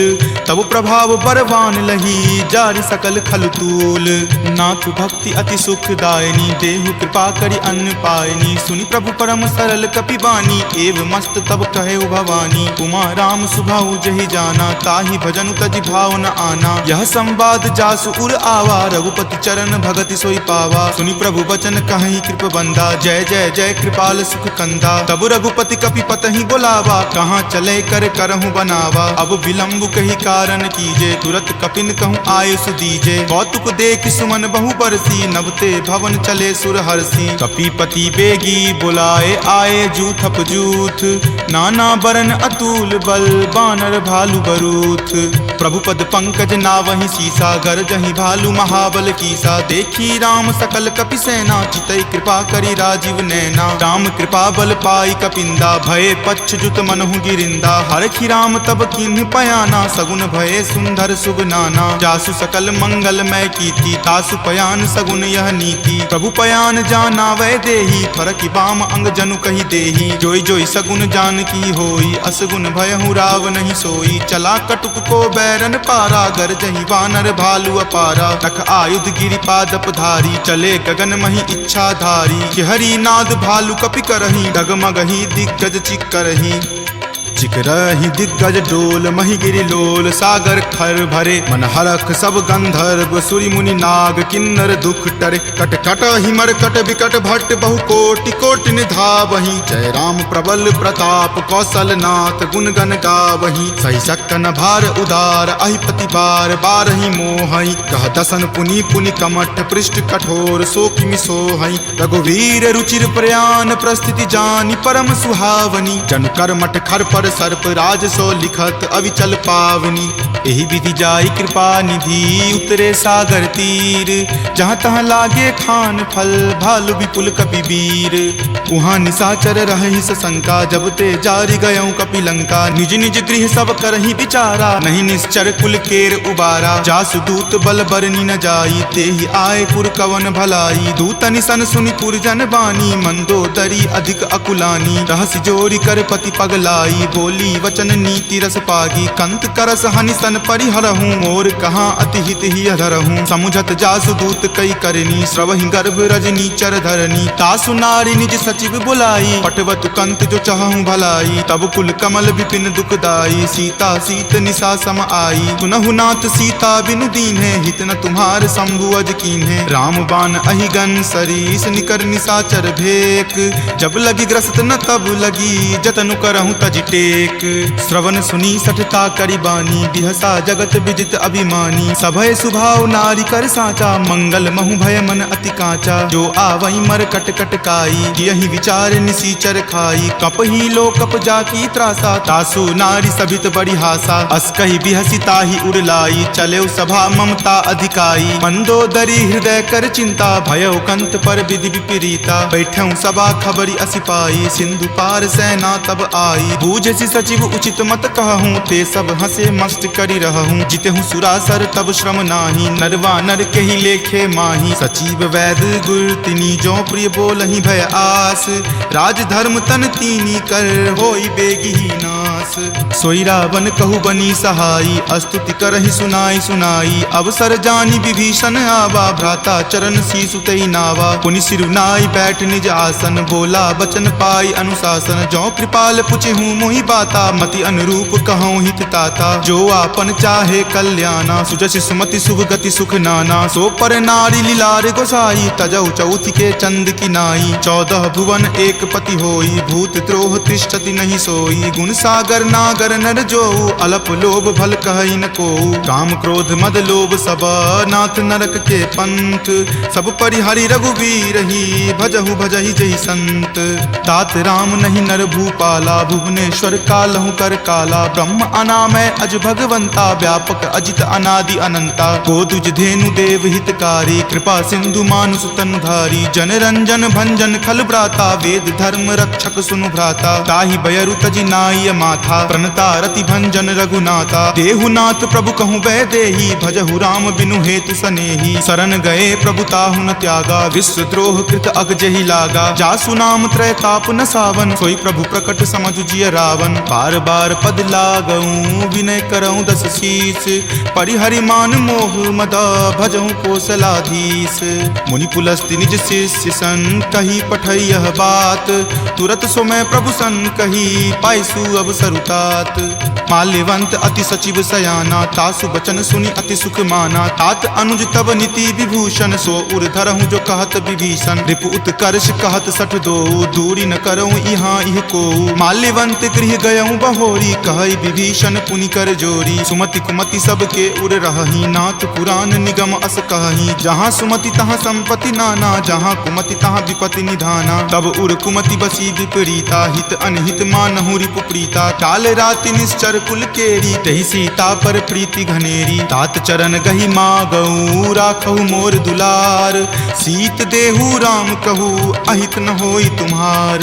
तब प्रभाव बरवान लही, जारि सकल खल तूल। नाथ भक्ति अति सुखदायिनी, देहु कृपा करि अन्न पायिनी। सुनि प्रभु परम सरल कपि बानी, एव मस्त तब कहेउ भवानी। उमा राम सुभाउ जहि जाना, ताहि भजन तजि भाव न आना। यह संवाद जासु उर आवा, रघुपति चरण भगति सोइ पावा। सुनि प्रभु वचन कहहिं कृप बंदा, जय जय जय कृपाल सुख कंदा। तब रघुपति कपि पतहि बोलावा, कहाँ चले कर करहु बनावा। अब विलंब कहि कारण कीजे, तुरत कपिन कहूँ आयुष दीजे। कौतुक देखि सुमन बहु बरसी, नवते भवन चले सुर हरसी। कपिपति बेगी बोलाए आए जूथप जूथ, नाना बरन अतुल बल बानर भालु बरूथ। प्रभु पद पंकज नावहि सीसा, गरजहि भालु महाबल कीसा। देखि राम सकल कपि सेना, चितई कृपा करि राजीव नैना। राम कृपा बल पाइ कपिंदा, भए पच्छ जुत मनहु गिरिंदा। हरखि राम तब कीन्ह पयाना, सगुन भए सुंदर सुभ नाना। जासु सकल मंगलमय कीति, तासु पयान सगुन यह नीति। प्रभु पयान जाना वै देही, फरकि बाम अंग जनु कहि देही। जोइ जोइ सगुन जानकी होई, असगुन भयहु राव नहीं सोई। चला कटुक को बैरन पारा, गरजहि वानर भालु अपारा। नख आयुध गिरि पादप धारी, चले गगन महि इच्छाधारी। शिहरी नाद भालु कपि करही, डगमगही दिग्गज चिक्करही। जिकरहि दिग्गज डोल महि गिरि लोल सागर खर भरे। मन हरख सब गंधर्व सुरि मुनि नाग किन्नर दुख टरे। कट कटहि मरकट बिकट भट बहु कोटि कोटि निधावहि। जय राम प्रबल प्रताप कौशल नाथ गुन गन गावहि। सहि सकन भार उदार अहि पति बार बारहि मोहहि। कह दसन पुनि पुनि कमठ पृष्ठ कठोर सो किमि सोहइ। रघुवीर रुचिर प्रयान प्रस्थिति जानि परम सुहावनि। जनु करमठ खर पर सर्प राज सो लिखत अविचल पावनि। एहि विधि जाई कृपा निधि उतरे सागर तीर। जहाँ तहाँ लागे खान फल भालु विपुल कपि वीर। उहाँ निसाचर रहहि सशंका जब ते जारि गयउँ कपि लंका। निज निज गृह सब करहि विचारा नहीं निश्चर कुल केर उबारा। जासु दूत बल बरनि न जाई तेहि आए पुर कवन भलाई। दूतनि सन सुनि पुरजन बानी मंदोदरी अधिक अकुलानी। रहसि जोरि कर पति पगलाई बोली वचन नीति रस पागी। कंत करस हनि सन परिहरहूँ मोर कहाँ अति हित हिय धरहूँ। समुझत जासु दूत कइ करनी स्रवहि गर्भ रजनी चर धरनी। तासु नारी निज सचिव बुलाई पटवतु कंत जो चहहु भलाई। तब कुल कमल विपिन दुखदाई सीता सीत निसा सम आई। सुनहु नाथ सीता बिनु दीन्हे हित न तुम्हार शंभु अज कीन्हे। राम बान अहिगन सरीस निकर निसाचर भेक। जब लगी ग्रस्त न तब लगी जतनु करहु तजि टेक। श्रवण सुनी सठता करि बानी बिहसा जगत विजित अभिमानी। सभय सुभाव नारी कर साँचा मंगल महु भय मन अति काँचा। जो आवइ मरकट कट काई जियहि विचार निसीचर खाई। कपहि लोकप जाकी त्रासा तासु नारी सभित बड़ी हासा। अस कहि बिहसि ताहि उड़लाई चलेउ सभा ममता अधिकाई। मंदोदरी हृदय कर चिंता भयउ कंत पर विधि विपरीता। बैठउ सभा खबरि असि पाई सिंधु पार सेना तब आई। बूझसि सचिव उचित मत कहहु ते सब हँसे मस्त करि रहहु। जितहु सुरासर तब श्रम नाहीं नर वानर केहि लेखे माहीं। सचिव वैद गुर तिनी जो प्रिय बोलहि भय आस। राजधर्म तन कीनी कर होई बेगिहि नास। सोई रावण कहु बनी सहाई अस्तुति करहि सुनाई सुनाई। अवसर जानि विभीषण आवा भ्राता चरण शीश उतई नावा। पुनि सिरु नाई बैठ निज आसन बोला वचन पाई अनुशासन। जो कृपाल पुछिहु मोहि बाता मति अनुरूप कहउँ हित ताता। जो आपन चाहे कल्याना सुजसि सुमति शुभ गति सुख नाना। सो पर नारी लिलार गोसाई तजउ चउथि के चंद की नाई। चौदह भुवन एक पति होई भूत द्रोह तिष्ठति नहीं सोई। गुण सागर नागर नर जोऊ अलप लोभ भल कहइ न कोऊ। काम क्रोध मद लोभ सब नाथ नरक के पंथ। सब परिहरि रघुवीर ही भजहु भजहि जहि संत। तात राम नहीं नर भूपाला भुवनेश्वर कालहु कर काला। ब्रह्म अनामय अज भगवंता व्यापक अजित अनादि अनंता। गोदुज धेनु देव हितकारी कृपा सिंधु मानुष तन धारी। जन रंजन भंजन खल भ्राता वेद धर्म रक्षक सुनु भ्राता। ताहि बयरु तजि नाई अमाथा प्रणता रति भंजन रघुनाथा। देहु नाथ प्रभु कहु वैदेही भजहु राम बिनु हेतु सनेही। शरण गए प्रभु ताहु न त्यागा विश्व द्रोह कृत अग जेहि लागा। जासु नाम त्रय ताप न सावन सोई प्रभु प्रकट समझु जिय रावन। बार बार पद लागउ विनय करउ दस शीस। परिहरि मान मोह मद भजहु कोसलाधीश। मुनि पुलस्ति निज शिष्य सन कहि पठई यह बात। तुरत समय प्रभु सन कहि पाइसु अवसर उतात। माल्यवंत अति सचिव सयाना तासु वचन सुनि अति सुख माना। तात अनुज तब नीति विभूषण सो उर धरहु जो कहत विभीषण। रिपु उत्कर्ष कहत सठ दोऊ दूरि न करउ इहाँ इह कोऊ। माल्यवंत गृह गयउ बहोरी कहइ विभीषण पुनि कर जोरी। सुमति कुमति सबके उर रहही नाथ पुरान निगम अस कहही। जहाँ सुमति तहाँ संपति नाना जहाँ कुमति तहाँ विपति निधाना। तब उर कुमति बसी विपरीता हित अनहित मानहु रिपु प्रीता। काल राति निश्चर कुल केरी तेहि सीता पर प्रीति घनेरी। तात चरण गहि मागउ राखहु मोर दुलार। सीत देहु राम कहु अहित न होई तुम्हार।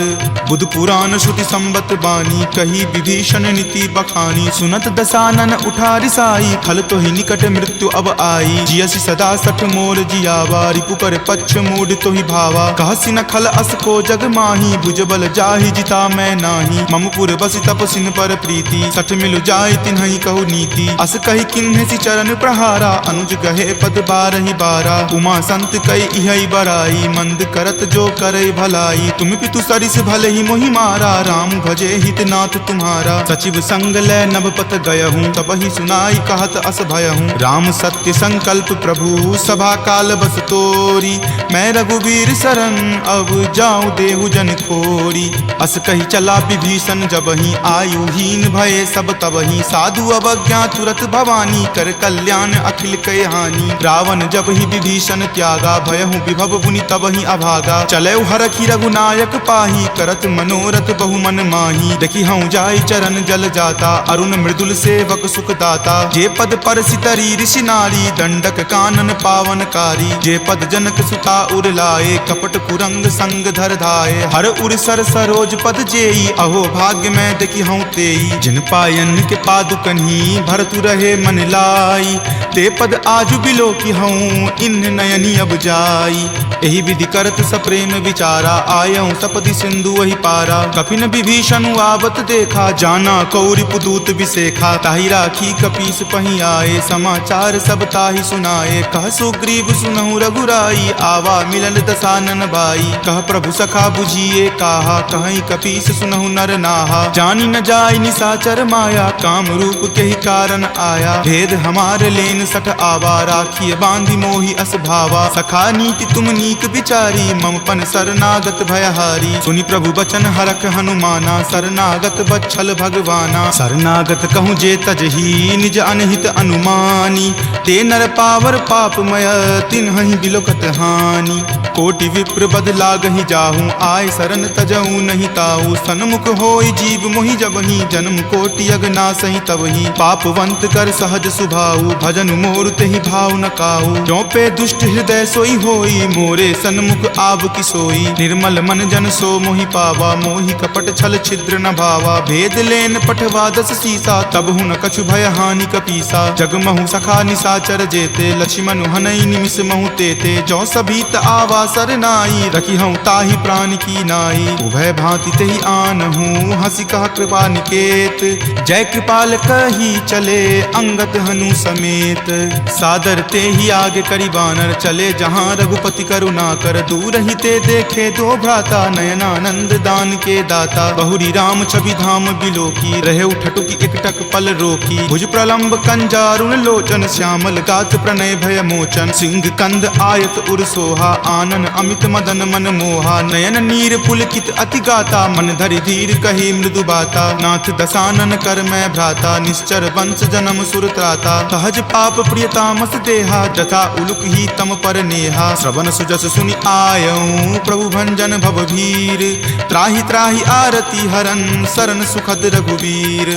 बुध पुरान श्रुति संबत बानी कही विभीषण नीति बखानी। सुनत दसानन उठा रिसाई खल तोहि निकट मृत्यु अब आई। जियसि सदा सठ मोर जियावा रिपु कर पच्छ मूढ़ तोहि भावा। कहसि न खल अस को जग माही भुजबल जाहि जिता मैं नाही। मम पुर बसि तप सिन पर प्रीति सठ मिलु जाई तिन्हइ कहु नीति। अस कहि किन्हसि चरण प्रहारा अनुज गहे पद बारहि बारा। उमा संत कइ इहइ बराई मंद करत जो करइ भलाई। तुम पितु सरिस भलहि मोहि मारा राम भजे हित नाथ तुम्हारा। सचिव संग लै नभ पथ गयहूँ, तबहि सुनाई कहत अस भयहूँ। राम सत्य संकल्प प्रभु सभा काल बस तोरी, मैं रघुबीर सरन अब जाउँ देहु जन खोरी। अस कहि चला विभीषन जबहिं, आयुहीन भए सब तबहिं। साधु अवज्ञा तुरत भवानी, कर कल्याण अखिल कै हानि। रावण जबहिं विभीषन त्यागा, भयहु विभव मुनि तबहिं अभागा। चलेउ हरखि रघुनायक पाही, करत मनोरथ बहु मन माही। देखिहउँ जाइ चरण जल जाता, अरुण मृदुल सेवक सुखदाता। जे पद परसि तरी ऋषि नारी, दंडक कानन पावन कारी। जे पद जनक सुता उर लाए, कपट कुरंग संग धर धाए। हर उर सर सरोज पद जेई, अहो भाग्य मैं देखिहउँ तेई। जिन पायन के पादुकन्हि, भरतु रहे मन लाई। ते पद आजु बिलोकिहउँ, इन्ह नयनि अब जाई। एहि विधि करत सप्रेम विचारा, आयउँ सपदि सिंधु वहि पारा। कफिन विभीषन आवत देखा, जाना कौ रिपुदूत विसेखा। ताहि राखी कपीस पहीं आए, समाचार सब ताहि सुनाए। कह सुग्रीव सुनहु रघुराई, आवा मिलल दसानन बाई। कह प्रभु सखा बुझिए काहा, कहई कपीस सुनहु नर नाहा। जानि न जाइ निसाचर माया, काम रूप केहि कारण आया। भेद हमार लेन सठ आवा, राखिए बाँधि मोहि अस भावा। सखा नीक तुम नीक विचारी, मम पन सरनागत भय हारी। सुनि प्रभु बचन हरख हनुमाना, सरनागत बच्छल भगवाना। सरनागत कहूँ जे तजही, निज अनहित अनुमानी। ते नर पावर पापमय, तिन्हहि बिलोकत हानि। कोटि विप्र बद लागहि जाहु, आय सरन तजउ नहि ताऊ। सन्मुख होइ जीव मोहि जबहिं, जनम कोटि अग नासहिं तबहिं। पापवंत कर सहज सुभाऊ, भजन मोर तेहि भाव न काऊ। जो पे दुष्ट हृदय सोई होई, मोरे सन्मुख आब कि सोई। निर्मल मन जन सो मोहि पावा, मोहि कपट छल छिद्र न भावा। भेद लेन पठवा दस सीसा, तबहु न कछु भय हानि कपीसा। जग महु सखा निसाचर जेते, लछिमनु हनई निमिष महु तेते। जो सभी त आवा सरनाई, रखिहउँ ताहि प्रान की नाई। उभय भाँति तेहि आनहु, हँसि कह कृपा निकेत। जय कृपाल कहि चले, अंगद हनु समेत। सादर तेहि आगे करि बानर, चले जहाँ रघुपति करुणाकर। दूरहिं ते देखे दो भ्राता, नयनानंद दान के दाता। बहुरि राम छवि धाम बिलोकी, रहेउ ठठुकि एकटक पल रोकी। भुज प्रलंब कंजारुण लोचन, श्यामल गात्र प्रणय भय मोचन। सिंह कंद आयत उर सोहा, आनन अमित मदन मन मोहा। नयन नीर पुलकित अति गाता, मन धरि धीर कही मृदु बाता। नाथ दसानन कर मैं भ्राता, निश्चर वंश जनम सुर त्राता। सहज पाप प्रिय तामस देहा, जथा उलुक ही तम पर नेहा। श्रवण सुजस सुनि आयउँ प्रभु भंजन भव भीर। त्राहि त्राहि आरती हरन, सरन सुखद रघुबीर।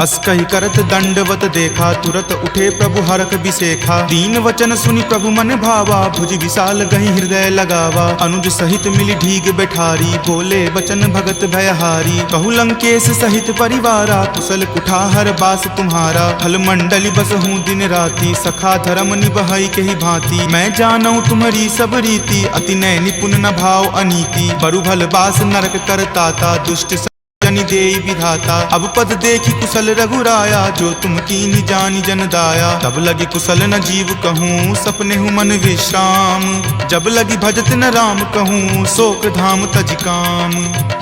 अस कहि करत दंडवत देखा, तुरत उठे प्रभु हरख बिसेखा। दीन वचन सुनि प्रभु मन भावा, भुज विशाल गहि हृदय लगावा। अनुज सहित मिलि ढीग बैठारी, बोले वचन भगत भयहारी। कहु लंकेश सहित परिवारा, कुशल कुठार बास तुम्हारा। फल मंडली बसहु दिन राती, सखा धरम निबहइ केहि भाँति। मैं जानउँ तुम्हरी सब रीति, अति नय निपुन न भाव अनीति। बरु भल बास नरक कर ताता, दुष्ट जनि देई विधाता। अब पद देखि कुशल रघुराया, जो तुम कीन्ह जानि जन दाया। तब लगी कुशल न जीव कहूँ, सपनेहु मन विश्राम। जब लगी भजत न राम कहूँ, शोक धाम तजि काम।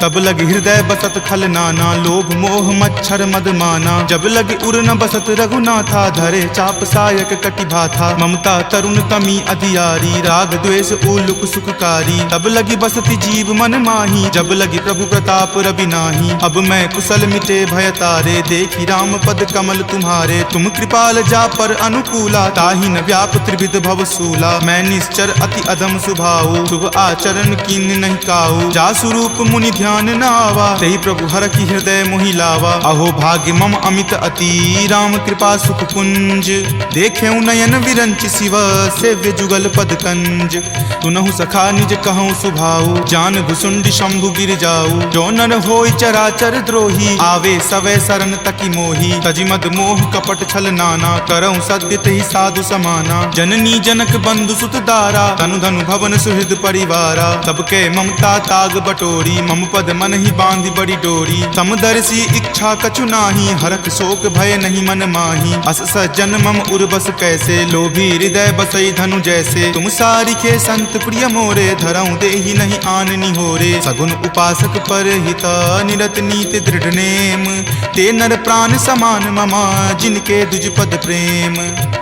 तब लगी हृदय बसत खल नाना, लोभ मोह मच्छर मद माना। जब लगी उर न बसत रघुनाथा, धरे चाप सायक कटि भाथा। ममता तरुन तमी अधियारी, राग द्वेष उलुक सुख कारी। तब लगी बसति जीव मन माही, जब लगी प्रभु प्रताप रवि नाही। अब मैं कुशल मिटे भय तारे, देखि राम पद कमल तुम्हारे। तुम कृपाल जा पर अनुकूला, ताहि न व्याप त्रिविध भव सूला। मैं निश्चर अति अधम सुभाऊ, शुभ आचरण कीन्ह नहीं काऊ। जासु रूप मुनि ध्यान न आवा, तेहि प्रभु हरखि हृदय मोहि लावा। अहो भाग्य मम अमित अति, राम कृपा सुख पुंज। देखेउ नयन विरंचि शिव, सेव्य जुगल पद कंज। सुनहु सखा निज कहउँ सुभाऊ, जान भुसुंडी शंभु गिरि जाऊ। जो नर होई चराचर द्रोही, आवे सवै सरन तकि मोही। तजि मद मोह कपट छल नाना, करउँ सत्य तेहि साधु समाना। जननी जनक बंधु सुत दारा, तनु धनु भवन सुहृद परिवारा। सबके ममता ताग बटोरी, मम पद मनहि बाँधि बड़ी डोरी। समदर्शी इच्छा कछु नाही, हरख शोक भय नहीं मन माही। अस सज्जन मम उर बस कैसे, लोभी हृदय बसई धनु जैसे। तुम सारिखे संत प्रिय मोरे, धरउँ देहि नहीं आन निहोरे। सगुन उपासक परहित निरत नीति दृढ़ नेम, ते नर प्रान समान मम, जिनके दुज पद प्रेम।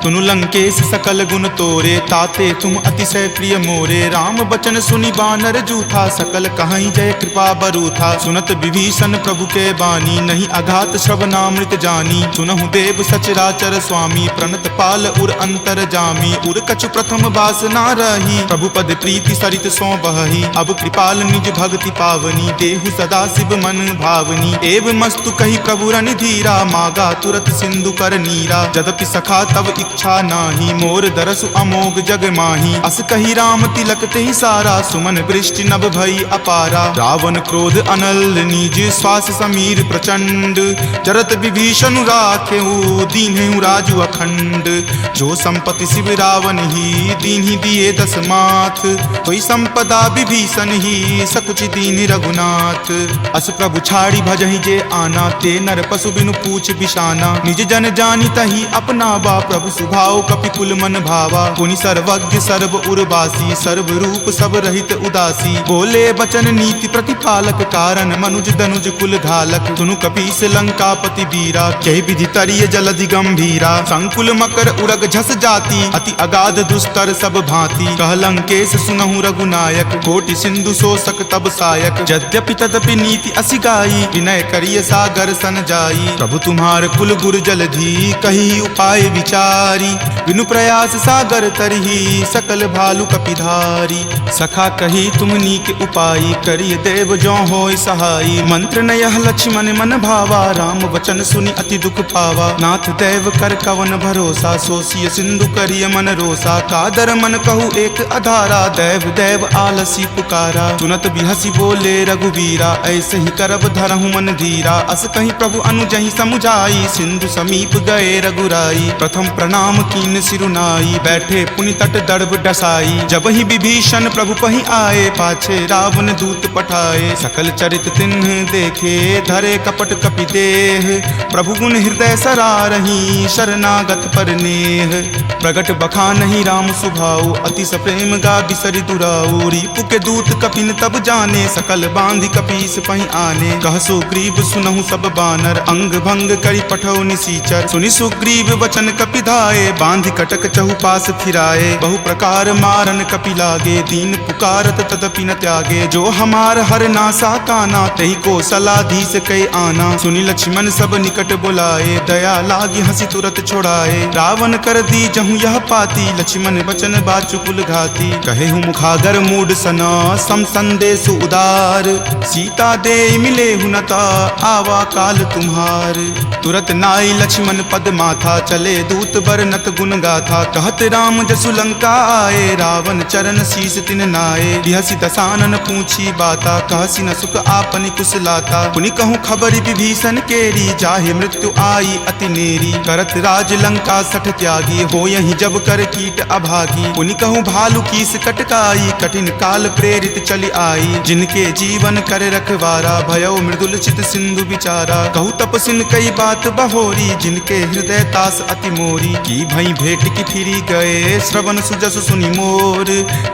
सुनु लंकेश सकल गुण तोरे, ताते तुम अतिशय प्रिय मोरे। राम वचन सुनि बानर जूथा, सकल कहई जय कृपा बरूथा। सुनत विभीषण प्रभु के बानी, नहीं अघात श्रवणामृत जानी। सुनहु देव सचराचर स्वामी, प्रणत पाल उर अंतरजामी। उर कछु प्रथम बास ना रही, प्रभु पद प्रीति सरित सों बहही। अब कृपाल निज भक्ति पावनी, देहु सदा शिव मन भावनी। एवमस्तु कहि प्रभु रणधीरा, मागा तुरत सिंधु कर नीरा। जदपि सखा तव इच्छा नाहीं, मोर दरसु अमोघ जग माहीं। अस कहि राम तिलक तेहि सारा, सुमन वृष्टि नभ भई अपारा। रावण क्रोध अनल नीज, श्वास समीर प्रचंड। जरत विभीषण राखेउ, दीन्हेउ राजु अखंड। जो संपत्ति शिव रावण ही, दीन्ही दिए दस माथ। सोई संपदा विभीषण ही, सकुचि दीन्ही रघुनाथ। अस प्रभु छाड़ी भजहि जे आना, ते नर पशु बिनु पूछ बिसाना। निज जन जानि तहि अपनावा, प्रभु सुभाव कपि कुल मन भावा। पुनि सर्वज्ञ सर्व उर्वासी, सर्व रूप सब रहित उदासी। बोले वचन नीति प्रतिपालक, कारण मनुज दनुज कुल घालक। सुनु कपीस लंकापति वीरा, केहि विधि तरिय जलधि गंभीरा। संकुल मकर उरग झस जाति, अति अगाध दुस्तर सब भांति। कह लंकेश सुनहु रघुनायक, कोटि सिंधु शोषक तब सायक। यद्यपि तदपि नीति असि गाई, विनय करिय सागर सन जाई। प्रभु तुम्हार कुल गुर जलधि, कहि उपाय विचारी। बिनु प्रयास सागर तरही, सकल भालु कपिधारी। सखा कही तुम नीक उपाई, करिय देव जो होय सहाई। मंत्र न यह लक्ष्मण मन भावा, राम वचन सुनि अति दुख पावा। नाथ दैव कर कवन भरोसा, सोसिय सिंधु करिय मन रोसा। कादर मन कहु एक अधारा, दैव दैव आलसी पुकारा। सुनत बिहसि बोले रघुवीरा, ऐसे ही करब धरहु मन धीरा। अस कहि प्रभु अनुजहि समुझाई, सिंधु समीप गए रघुराई। प्रथम प्रणाम कीन सिरुनाई, बैठे पुनि तट दड़ब डसाई। जबहि विभीषण प्रभु पहि आए, पाछे रावण दूत पठाए। सकल चरित तिन्ह देखे, धरे कपट कपि देह। प्रभु गुण हृदय सरारही, शरणागत पर नेह। प्रगट बखानहि राम सुभाउ, अति सप्रेम गा बिसरि दुराउ। रिपु के दूत कपिन तब जाने, सकल बांधि कपीस पहि आने। कह सुग्रीव सुनहु सब बानर, अंग भंग करि पठौ निसीचर। सुनि सुग्रीव वचन कपि धाए, बांधि कटक चहुपास फिराए। बहु प्रकार मारन कपि लागे, दीन पुकारत तदपि न त्यागे। जो हमार हर नासा काना, तेहि कोसलाधीस कै आना। सुनि लक्ष्मण सब निकट बोलाए, दया लागि हँसि तुरत छोड़ाए। रावण कर दीजहु यह पाती, लक्ष्मण वचन बाचु कुल घाती। कहेहु मुखागर मूड सना, सम संदेश उदार। सीता देइ मिलेहु न ता, आवा काल तुम्हार। तुरत नाई लक्ष्मण पद माथा, चले दूत बरनत गुण गाथा। कहत राम जसु लंका आए, रावण चरण शीस तिन नाए। बिहसि दसानन पूछी बाता, कहसि न सुख आपनि कुसलाता। पुनि कहूँ खबरि विभीषण केरी, जाहे मृत्यु आई अति नेरी। करत राज लंका सठ त्यागी, होयहि जब कर कीट अभागी। पुनि कहूँ भालु कीस कटकाई, कठिन काल प्रेरित चलि आई। जिनके जीवन कर रखवारा, भयउ मृदुल चित सिंधु विचारा। कहु तपसिन कई बात बहोरी, जिनके हृदय तास अति मोरी। की भई भेंट की फिरि गए, श्रवण सुजसु सुनि मोर।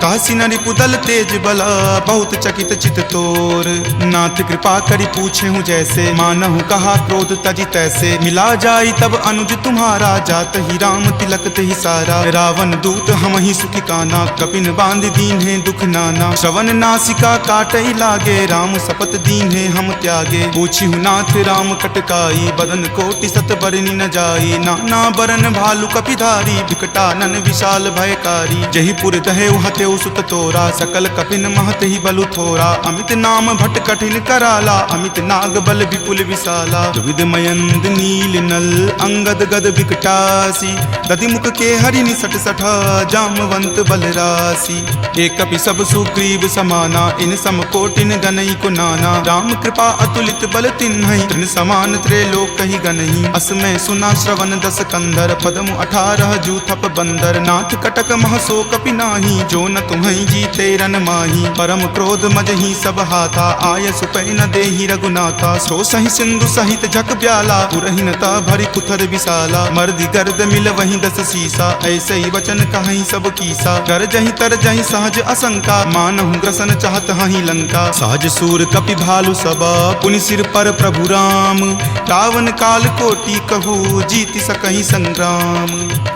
कहसि न रिपुदल तेज बला, बहुत चकित चित तोर। नाथ कृपा करि पूछेहु जैसे, मानहु कहा क्रोध तजि तैसे। मिला जाई तब अनुज तुम्हारा, जातहि राम तिलक तेहि सारा। रावण दूत हमहि सुखि काना, कपिन बांधि दीन्हे दुख नाना। श्रवण नासिका काटइ लागे, राम सपत दीन्हे हम त्यागे। पूछिहु नाथ राम कटकाई, बदन कोटि सत बरनि न जाई। नाना बरन भालु कपिधारी, विकटानन विशाल भयकारी। जहि पुर दहेउ हतेउ सुत तोरा, सकल कपिन महतहि बलु थोरा। अमित नाम भट कठिन कराला, अमित नाग बल विपुल विशाला। द्विविध मयंद नील नल, अंगद गद विकटासी। दधि मुख के हरि निसट सठा, जामवंत बल रासी। ए कपि सब सुग्रीव समाना, इन सम कोटिन गनई को नाना। राम कृपा अतुलित बल तिन्हई, तृण समान त्रैलोक कहि गनई। अस मै सुना श्रवण दस कंधर, पदमु अठारह जूथप बंदर। नाथ कटक मह सो कपि नाही, जो न तुम्हई जीते रन माही। परम क्रोध मजही सब हाथा, आय सुपै न देही रघुनाथा। सो सहि सिंधु सहित झक ब्याला, पुरहिन ता भरि कुथर विशाला। मर्दि गर्द मिलवहि दस सीसा। ऐसइ वचन कहहिं सब कीसा, गरजहिं तरजहिं सहज असंका। मानहु ग्रसन चहत हहिं लंका। सहज सूर कपि भालु सब, पुनि सिर पर प्रभु राम। रावण काल कोटि कहु, जीति सकहिं संग्राम।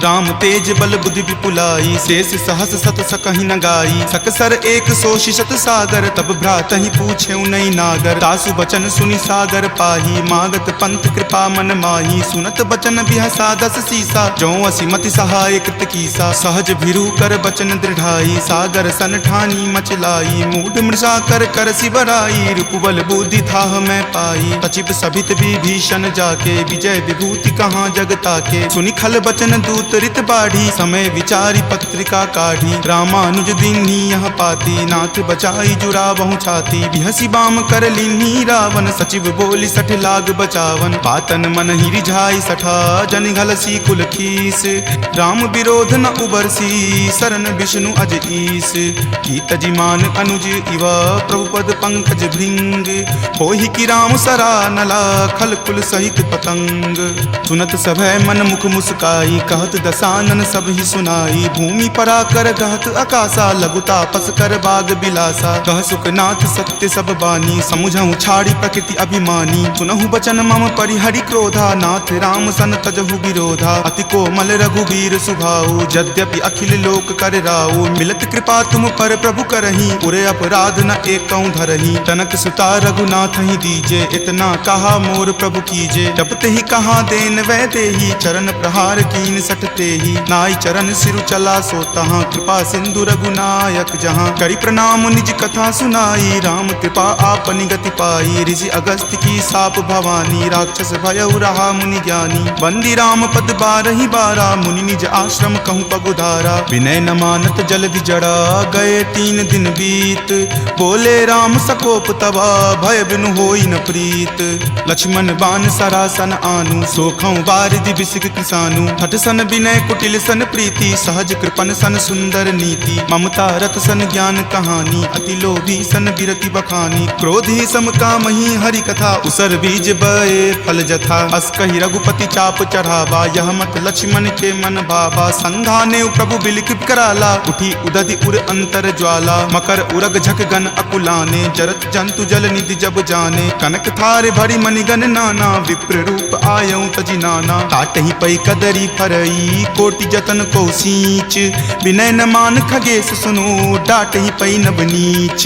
राम तेज बल बुद्धि विपुलाई, शेष सहस सत सकहिं न गाई। सकसर एक सोषि सत सागर, तब भ्रातहि पूछेउ नइ नागर। तासु बचन सुनि सागर पाही, मागत पंथ कृपा मन माही। सुनत बचन बिहसा दस सीसा, जौं असि मति सहाय कृत कीसा। सहज भिरु कर बचन दृढ़ाई, सागर सन ठानी मचलाई। मूढ़ मृषा कर करसि बराई, रिपु बल बुद्धि थाह मय पाई। सचिव सभित विभीषण जाके, विजय विभूति कहाँ जग ताके। सुनि खल बचन दूत रित बाढ़ी, समय विचारि पत्रिका काढ़ी। रामानुज दीन्ही यह पाती, नाथ बचाई जुड़ावहु छाती। बिहसि बाम कर लीन्ही रावन, सचिव बोलि सठ लाग बचावन। बातन मनहिं रिझाइ सठा, जनि घलसि कुल खीस। राम विरोध न उबरसि, सरन विष्णु अज ईस। की तजि मान अनुज इव, प्रभु पद पंकज भृंग। होहि कि राम सरा नला, खल कुल सहित पतंग। सुनत सभय मन मुख मुस्काई, कहत दसानन सबहिं सुनाई। भूमि पराकर गहत अकासा, लघु तापस कर बाग बिलासा। कह सुखनाथ सत्य सब बानी, समुझहु छाड़ि प्रकृति अभिमानी। सुनहु बचन मम परिहरि क्रोधा, नाथ राम सन तजहु विरोधा। अति कोमल रघुबीर सुभाऊ, यद्यपि अखिल लोक कर राऊ। मिलत कृपा तुम पर प्रभु करहीं, उर अपराध न एकउ धरहीं। जनक सुता रघुनाथहि दीजे, इतना कहा मोर प्रभु कीजे। जब तेहि कहा देन वैदेही, चरण प्रहार कीन सठ तेही। नाई चरण सिरु चला सो तहाँ, कृपा सिंधु रघुनायक जहाँ। करि प्रणाम निज कथा सुनाई, राम कृपा आपनि गति पाई। ऋषि अगस्त्य की साप भवानी, राक्षस भयउ रहा मुनि ज्ञानी। वंदी राम पद बारहि बारा, मुनि निज आश्रम कहूँ पगुधारा। विनय न मानत जलधि जड़ा, गए तीन दिन बीत। बोले राम सकोप तवा, भय बिनु होई न प्रीत। लक्ष्मण बान सरासन आनु, सोखउ बारिधि बिसिख किसानु। हठ सन विनय कुटिल सन प्रीति, सहज कृपन सन सुंदर नीति। ममता रत सन ज्ञान कहानी, अति लोभी सन बिरति बखानी। क्रोधी सम कामही हरि कथा, उसर बीज बए फल जथा। अस कहि रघुपति चाप चढ़ावा, यह मत लक्ष्मण के मन भावा। संघानेउ प्रभु बिलखि कराला, उठी उदधि उर अंतर ज्वाला। मकर उरग झख गन अकुलाने, जरत जंतु जल निधि जब जाने। कनक थार भरि मणिगन नाना, विप्र रूप आयउ तजि नाना। काटहि पइ कदरी फरई, कोटि जतन को सींच। विनय न मान खगेस सुनो, डाटहि पइ नब नीच।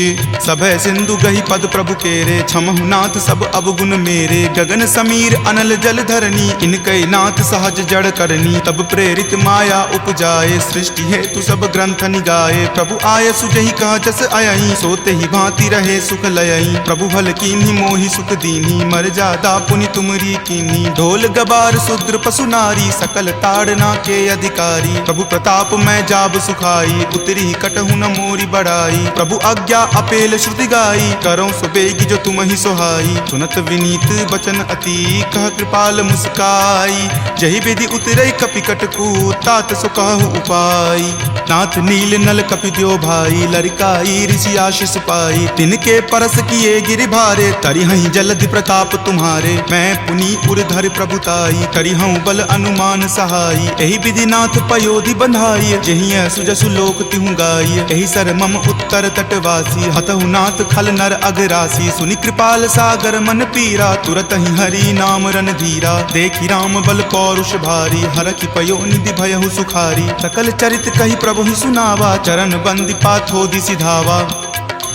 सभय सिंधु गहि पद प्रभु केरे, छमहु नाथ सब अवगुन मेरे। गगन समीर अनल जल धरनी, इनकइ नाथ सहज जड़ करनी। तब प्रेरित माया उपजाए, सृष्टि हेतु सब ग्रंथ निगाए। प्रभु आयसु जहि कहा जस अयहीं, सो तेहि भांति रहे सुख लयहीं। प्रभु भल कीन्ही मोहि सुख दीन्ही, मरजादा पुनि तुमरी कीन्ही। ढोल गबार शूद्र पसु नारी, सकल ताड़ना के अधिकारी। प्रभु प्रताप मय जाब सुखाई, उतरी कटहु न मोरी बड़ाई। प्रभु आज्ञा अपेल श्रुति गाई, करउँ सो बेगि जो तुमहि सोहाई। सुनत विनीत बचन अति, कह कृपाल मुस्काई। जहि विधि उतरइ कपि कटकू, तात सो कहु उपाय। नाथ नील नल कपि द्यो भाई, लरिकाई ऋषि आशीष पाई। तिनके परस किए गिरि भारे, तरिहइँ जलधि प्रताप तुम्हारे। मैं पुनि उर धरि प्रभुताई, करिहउँ बल अनुमान सहाई। एहि विधि नाथ पयोधि बंधाई, जेहिं असु जसु लोक तिहुँ गाई। एहि सर मम उत्तर तटवासी, हतहु नाथ खल नर अघरासी। सुनि कृपाल सागर मन पीरा, तुरतहिं हरि नाम रणधीरा। देखि राम बल पौरुष भारी, हरखि पयो निधि भयहु सुखारी। सकल चरित कहि प्रभुहि सुनावा, चरण बंदि पाथो दिसि धावा।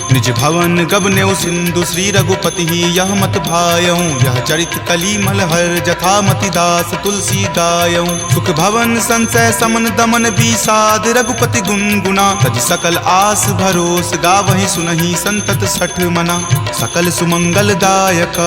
निज भवन गबनेउ सिंधु श्री रघुपतिहि, यह मत भायउँ यह चरित कलि मल हर, जथा मति दास तुलसी गायउँ। सुख भवन संसय समन दमन बिसाद, रघुपति गुन गुना तजि सकल आस भरोस। गावहिं सुनहिं संतत सठ मना, सकल सुमंगल दायक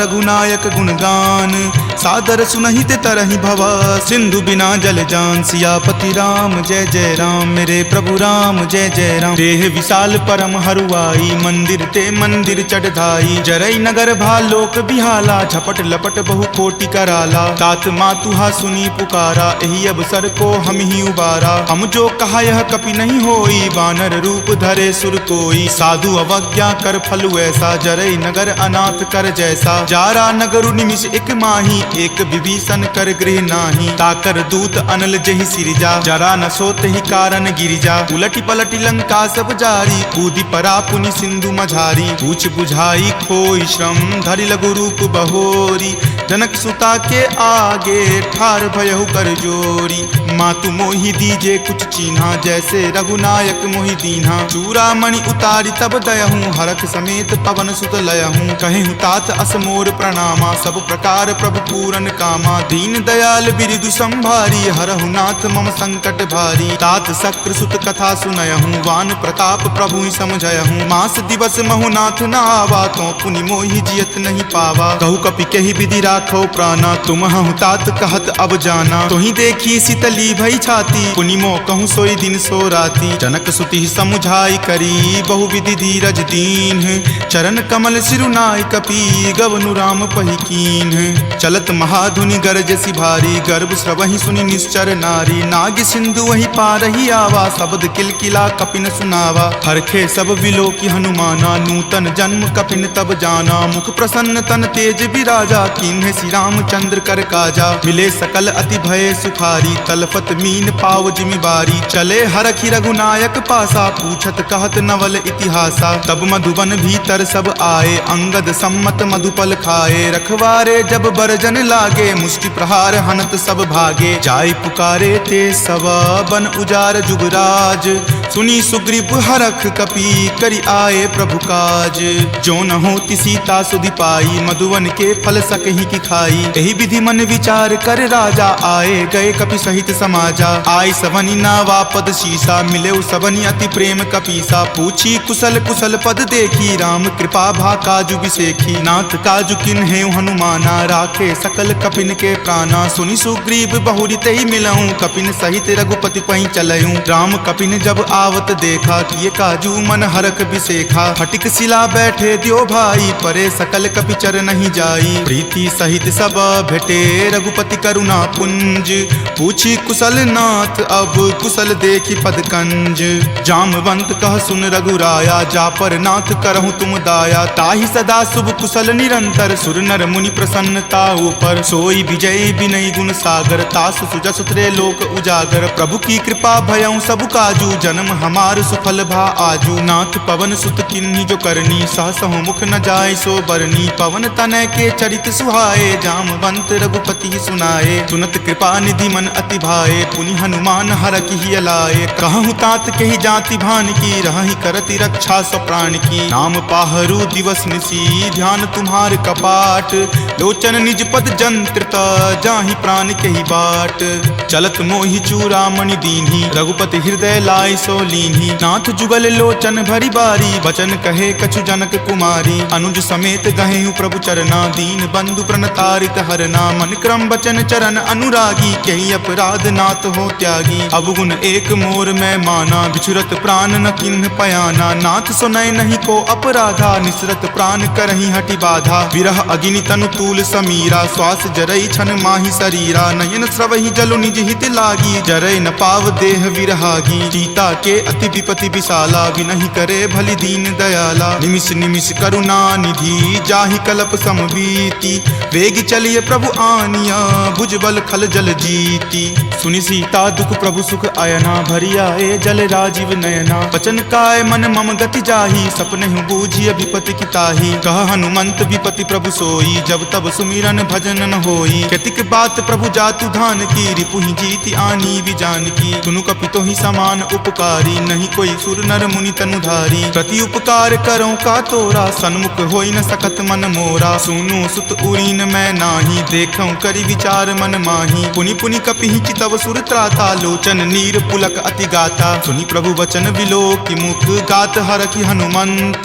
रघुनायक गुण गान। सादर सुनहिं ते तरहिं भव, सिंधु बिना जल जान। सियापति राम जय जय राम, मेरे प्रभु राम जय जय राम। देह विशाल परम हरुआई, मंदिर ते मंदिर चढ़ धाई। जरई नगर भा लोक बिहाला, झपट लपट बहु कोटि कराला। तात मातु हा सुनी पुकारा, एहि अवसर को हमहिं उबारा। हम जो कहा यह कपि नहीं होई, बानर रूप धरे सुर कोई। साधु अवज्ञा कर फल ऐसा, जरई नगर अनाथ कर जैसा। जारा नगरु निमिष एक माही, एक विभीषण कर गृह नाही, ताकर दूत अनल जहि सिरिजा। जरा न सोतहि कारण गिरिजा, उलटि पलटि लंका सब जारी। कूदि परा पुनि सिंधु मझारी, पूछ बुझाई खोई श्रम धरि लघु रूप बहोरी। जनक सुता के आगे ठार भयहु कर जोरी। मातु मोहि दीजे कुछ चीन्हा, जैसे रघुनायक मोहि दीन्हा। चूड़ामणि उतारि तब दयहूँ, हरख समेत पवन सुत लयहूँ। कहेहूँ तात अस मोर प्रणामा, सब प्रकार प्रभु पूरन कामा। दीन दयाल बिरिदु संभारी, हरहु नाथ मम संकट भारी। तात शक्र सुत कथा सुनयहूँ, वान प्रताप प्रभु ही समझयहूँ। मास दिवस महु नाथ न आवा, तो पुनि मोहि जियत नहीं पावा। कहु कपि कहि विधि राखो प्राणा, तुम हहु तात कहत अब जाना। तोहि देखि शीतली भई छाती, पुनि मो कहूँ सोई दिन सो राती। जनक सुति समुझाई करी, बहु विधि धीरज दीन्ह। चरण कमल सिरु नाय कपि, गवनु राम पहि कीन्ह। चलत महाधुनि गरजसि भारी, गर्व स्रवहि सुनि निश्चर नारी। नागि सिंधु वही पारहि आवा, शब्द किलकिला कपिन सुनावा। हरखे सब विलोकि हनुमाना, नूतन जन्म कपिन तब जाना। मुख प्रसन्न तन तेज बिराजा, कीन्हे श्री रामचंद्र कर काजा। मिले सकल अति भय सुखारी, तलफत मीन पाव जिमि बारी। चले हरखि रघुनायक पासा, पूछत कहत नवल इतिहासा। तब मधुबन भीतर सब आए, अंगद सम्मत मधुपल खाए। रखवारे जब बरजन लागे, मुष्टि प्रहार हनत सब भागे। जाय पुकारे ते सब बन उजार जुगराज। सुनि सुग्रीव हरख कपि करि आए प्रभु काज। जो न होति सीता सुधि पाई, मधुवन के फल सकहि की खाई। एहि विधि मन विचार कर राजा, आए गए कपि सहित समाजा। आय सवनि नावा पद सीसा, मिलेउ सवनि अति प्रेम कपीसा। पूछी कुशल कुशल पद देखी, राम कृपा भा काजु बिसेखी। नाथ काजु किन्हेउ हनुमाना, राखे सकल कपिन के प्राणा। सुनि सुग्रीव बहुरि तेहि मिलहूँ, कपिन सहित रघुपति पहि चलहूँ। राम कपिन जब आवत देखा, किए काजु मन हरख बिसेखा। फटिक शिला बैठे द्यो भाई, परे सकल कपि चरनहिं जाई। प्रीति सहित सब भेटे रघुपति करुणा पुंज, पूछी कुशल नाथ अब कुशल देखि पद कंज। जामवंत कह सुन रघुराया, जा पर नाथ करहु तुम दाया। ताहि सदा शुभ कुशल निरंतर, सुर नर मुनि प्रसन्नता ऊपर। सोई विजय विनय गुण सागर, तासु सुजसु त्रैलोक उजागर। प्रभु की कृपा भयउ सब काजू, जन्म हमार सुफल भा आजू। नाथ पवन सुत किन्हीं जो करनी, सहसहु मुख न जाय सो बरनी। पवन तनय के चरित सुहाए, जामवंत रघुपति ही सुनाए। सुनत कृपा निधि मन अति भाए, पुनि हनुमान हरखि हिय लाए। कहहु तात केहि जाति भान की, रहहि करति रक्षा सप्राण की। नाम पाहरू दिवस निशि ध्यान तुम्हार कपाट, लोचन निज पद जंत्रित जाहि प्रान केहि बाट। चलत मोहि चूड़ामणि दीन्ही, रघुपति हृदय लाय सो लीन्ही। नाथ जुगल लोचन भरि बारी, वचन कहे कछु जनक कुमारी। अनुज समेत गहेउ प्रभु चरना, दीन बंधु प्रण तारित हरना। मन क्रम वचन चरण अनुरागी, केहि अपराध नाथ हो त्यागी। अवगुण एक मोर मैं माना, बिछुरत प्रान न किन्ह पयाना। नाथ सुनय नहीं को अपराधा, निसरत प्रान करहिं हठि बाधा। विरह अगिनि तनु तूल समीरा, श्वास जरई छन माहि सरीरा। नयन स्रवहि जलु निज हित लागी, जरय न पाव देह विरहागी। सीता के अति विपति विशाला, विनहि करे भलि दीन दयाला। निमिष निमिष करुणा निधि, जाहि कलप सम बीति। वेगि चलिय प्रभु आनिया, भुजबल खल जल जीति। सुनि सीता दुख प्रभु सुख अयना, भरि आए जल राजीव नयना। बचन काय मन मम गति जाही, सपनेहु बूझिय विपति की ताही। कह हनुमंत विपति प्रभु सोई, जब तब सुमिरन भजन न होई। केतिक बात प्रभु जातु धान की, रिपुहि जीति आनी विजान की। सुनु कपि तोहि समान उपकारी, नहीं कोई सुर नर मुनि तनु धारी। प्रति उपकार करौं का तोरा, सन्मुख होई न सकत मन मोरा। सुनु सुत उरीन मैं नाही, देखौं करि विचार मन माही। पुनि पुनि कपिहि चितव सुर त्राता, लोचन नीर पुलक अति गाता। सुनि प्रभु वचन विलोकि मुख, गात हरखि हनुमंत।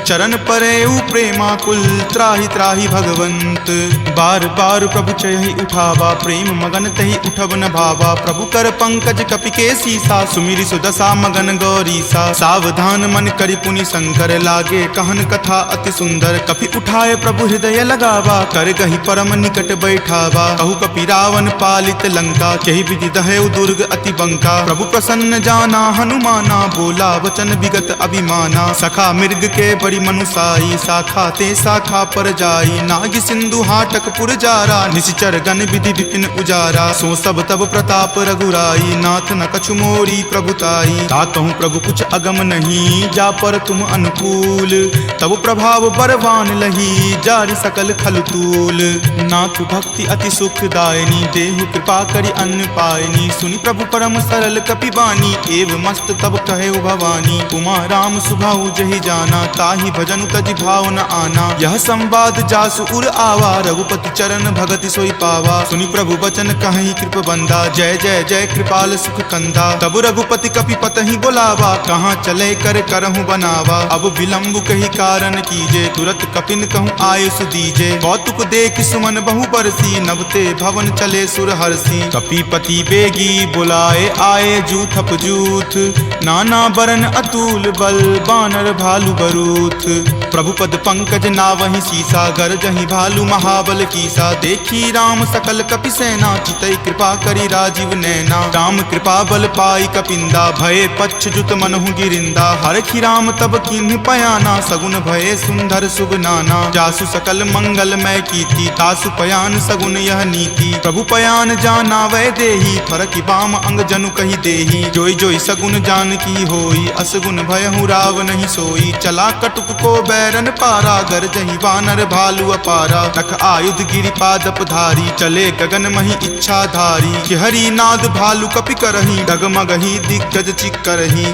चरण परेउ प्रेमाकुल, त्राहि त्राहि भगवंत। बार बार प्रभु चयहि उठावा, प्रेम मगन तहि उठब न भावा। प्रभु कर पंकज कपि के सीसा, सुमिरि सुदसा मगन गौरीसा। सावधान मन करि पुनि शंकर, लागे कहन कथा अति सुंदर। कपि उठाए प्रभु हृदय लगावा, कर गहि परम निकट बैठावा। कहु कपि रावण पालित लंका, केहि विधि दहेउ दुर्ग अति बंका। प्रभु प्रसन्न जाना हनुमाना, बोला वचन विगत अभिमाना। सखा मृग के बड़ी मनुसाई, शाखा ते शाखा पर जाई। नागि सिंधु हाटक पुर जारा, निशिचर गण विधि विपिन उजारा। सो सब तब प्रताप रघुराई, नाथ न कछु मोरी प्रभुताई। ताकहु प्रभु कुछ अगम नहीं, जा पर तुम अनुकूल। तब प्रभाव बरवान लही, जारि सकल खल तूल। नाथ भक्ति अति सुखदायिनी, देहु कृपा करि अन्न पायिनी। सुनि प्रभु परम सरल कपि बानी, एव मस्त तब कहेउ भवानी। उमा राम सुभाउ जहि जाना, ताहि भजन तजि भाव न आना। यह संवाद जासु उर आवा, रघुपति चरण भगति सोइ पावा। सुनि प्रभु वचन कहहिं कृप बंदा, जय जय जय कृपाल सुख कंदा। तब रघुपति कपि पतहि बोलावा, कहाँ चले कर करहु बनावा। अब विलंब कहि कारण कीजे, तुरत कपिन कहूँ आयुष दीजे। कौतुक देखि सुमन बहु बरसी, नवते भवन चले सुर हरसी। कपिपति बेगी बोलाए आए जूथप जूथ, नाना बरन अतुल बल बानर भालु बरूथ। प्रभु पद पंकज नावहि सीसा, गरजहि भालु महाबल कीसा। देखि राम सकल कपि सेना, चितई कृपा करि राजीव नैना। राम कृपा बल पाइ कपिंदा, भये पच्छ जुत मनहु गिरिंदा। हरखि राम तब कीन्ह पयाना, सगुन भये सुंदर सुभ नाना। जासु सकल मंगलमय कीति, तासु पयान सगुन यह नीति। प्रभु पयान जाना वै देही, फरकि बाम अंग जनु कहि देही। जोइ जोइ सगुन जानकी होई, असगुन भयहु राव नहीं सोई। चला कटुक को बैरन पारा, गरजहि बानर भालु अपारा। नख आयुध गिरि पादप धारी, चले गगन महि इच्छाधारी। किहरी नाद भालु कपि करही, डगमगही दिग्गज चिक्करही।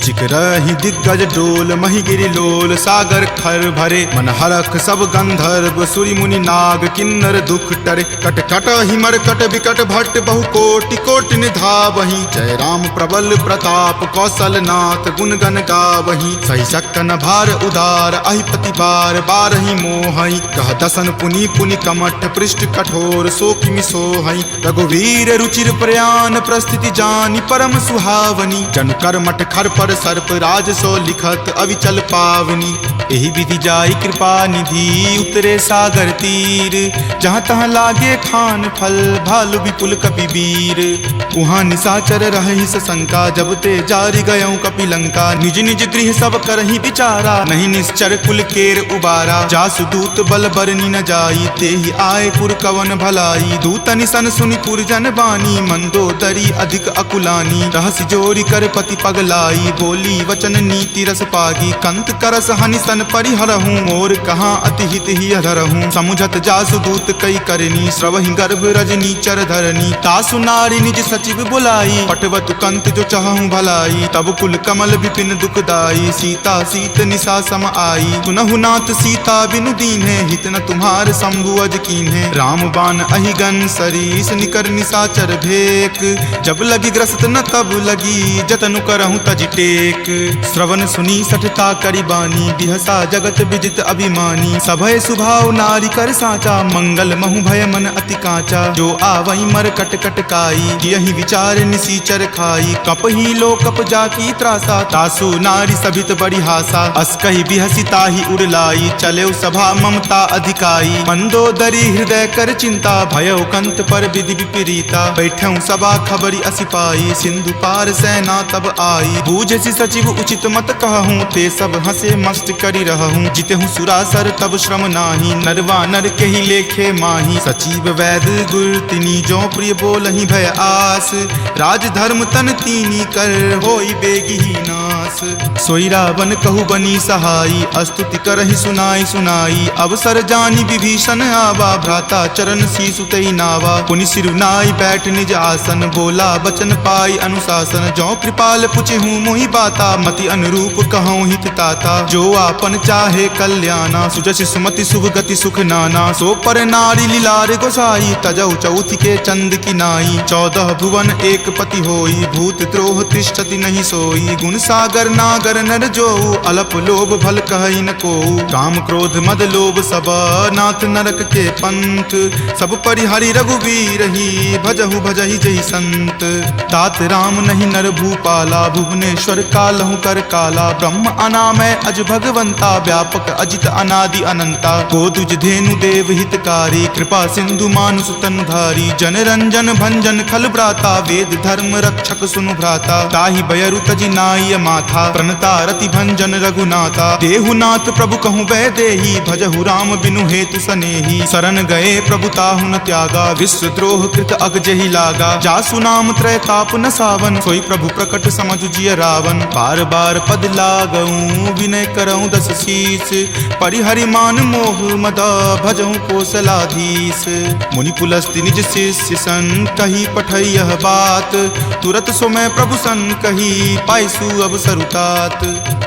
चिकरही दिग्गज डोल, महि गिरि लोल सागर खर भरे। मन हरख सब गंधर्व सुरि मुनि नाग, किन्नर दुख टरे। कट कटहि मरकट बिकट भट, बहु कोटि कोटि निधावही। जय राम प्रबल प्रताप, कौशल नाथ गुन गन गावही। सहि सकन भार उदार, अहिपति बार बारहि मोहइ। गह दसन पुनि पुनि कमठ, पृष्ठ कठोर सो किमि सोहइ। रघुवीर रुचिर प्रयान, प्रस्थिति जानि परम सुहावनी। जनु कर्मठ खर पर सर्प, राज सो लिखत अविचल पावनी। एहि विधि जाई कृपा निधि, उतरे सागर तीर। जहाँ तहाँ लागे खान फल, भालु विपुल कपि वीर। उहाँ निशाचर रहहि सशंका, जब ते जारि गयउँ कपि लंका। निज निज गृह सब करहिं बिचारा, नहीं निश्चर कुल केर उबारा। जासु दूत बल बरनि न जाई, तेहि आए पुर कवन भलाई। दूतनि सन सुनि पुर जन बानी, मंदोदरी अधिक अकुलानी। रहसि जोरि कर पति पगलाई, बोली वचन नीति रस पागी। कंत करस हनि सन परिहरहूँ, मोर कहाँ अति हित हिय धरहूँ। समुझत जासु दूत कइ करनी, स्रवहि गर्भ रजनी चर धरनी। तासु नारि निज सचिव बुलाई, पठवतु कंत जो चहहु भलाई। तब कुल कमल विपिन दुखदाई, सीता सीत निसा सम आई। सुनहु नाथ सीता बिनु दीन्हे, हित न तुम्हार शंभु अज कीन्हे। राम बान अहिगन सरीस निकर निसाचर भेक, जब लगि ग्रसत न तब लगि जतनु करहु तजि टेक। स्रवन सुनि सठता करि बानी, बिहसा जगत बिजित अभिमानी। सभय सुभाव नारि कर साँचा, मंगल महु भय मन अति काँचा। जो आवइ मरकट कट काई, यहि विचार निसीचर खाई। कपहि लोकप जाकी त्रासा, तासु नारि सभित बड़ी हासा। अस कहि बिहसि ताहि उर लाई, चलेउ सभा ममता अधिकाई। मंदोदरी हृदय कर चिंता, भयउ कंत पर विधि विपरीता। बैठेउ सभा खबरि असि पाई, सिंधु पार सेना तब आई। बूझसि सचिव उचित मत कहहूँ, ते सब हँसे मस्त करि रहहूँ। जितहु सुरासर तब श्रम नाहीं, नर वानर केहि लेखे माहीं। सचिव वैद गुर तिनी, जो प्रिय बोलहिं भय आस। राजधर्म तन कीनी कर, होई बेगिहि नास। सोई रावन कहु बनी सहाई, अस्तुति करहिं सुनाई सुनाई। अवसर जानि विभीषन आवा, भ्राता चरण सीसु तई नावा। पुनि सिरु नाई बैठ निज आसन, बोला बचन पाई अनुशासन। जो कृपाल पुछिहूँ मोहि बाता, मति अनुरूप कहउँ हित ताता। जो आपन चाहे कल्याना, सुजसि सुमति सुभ गति सुख नाना। सो पर नारि लिलार गोसाई, तजउ चउथि के चंद की नाई। चौदह भुवन एक पति होई, भूत द्रोह तिष्ठति नहीं सोई। गुण सागर नागर नर जो, अलप लोभ भल कहइ न को। काम क्रोध मद लोभ सब, नाथ नरक के पंथ। सब परिहरि रघुवीर ही, भजहु भजहि जहि संत। तात राम नहीं नर भूपाला, भुवनेश्वर कालहु कर काला। ब्रह्म अनामय अज भगवंता, व्यापक अजित अनादि अनंता। गोदुज धेनु देव हितकारी, कृपा सिंधु मानुष तन धारी। जन रंजन भंजन खल भ्राता, वेद धर्म रक्षक सुनु भ्राता। ताहि बयरु तजि नाइ अमाथा, प्रणता रति भंजन रघुनाथा। देहु नाथ प्रभु कहु वैदेही, भजहु राम बिनु हेतु सनेही। शरण गए प्रभु ताहु न त्यागा, विश्व द्रोह कृत अग जेहि लागा। जासु नाम त्रय ताप न सावन, सोई प्रभु प्रकट समझु जिय रावन। बार बार पद लागऊं विनय करऊं दस शीस, परिहरि मान मोह मद भजहु कोसलाधीश। मुनि पुलस्ति निज शिष्य सन, कहि पठई यह बात। तुरत सो मैं प्रभु सन कहि, पाइसु अवसर तात।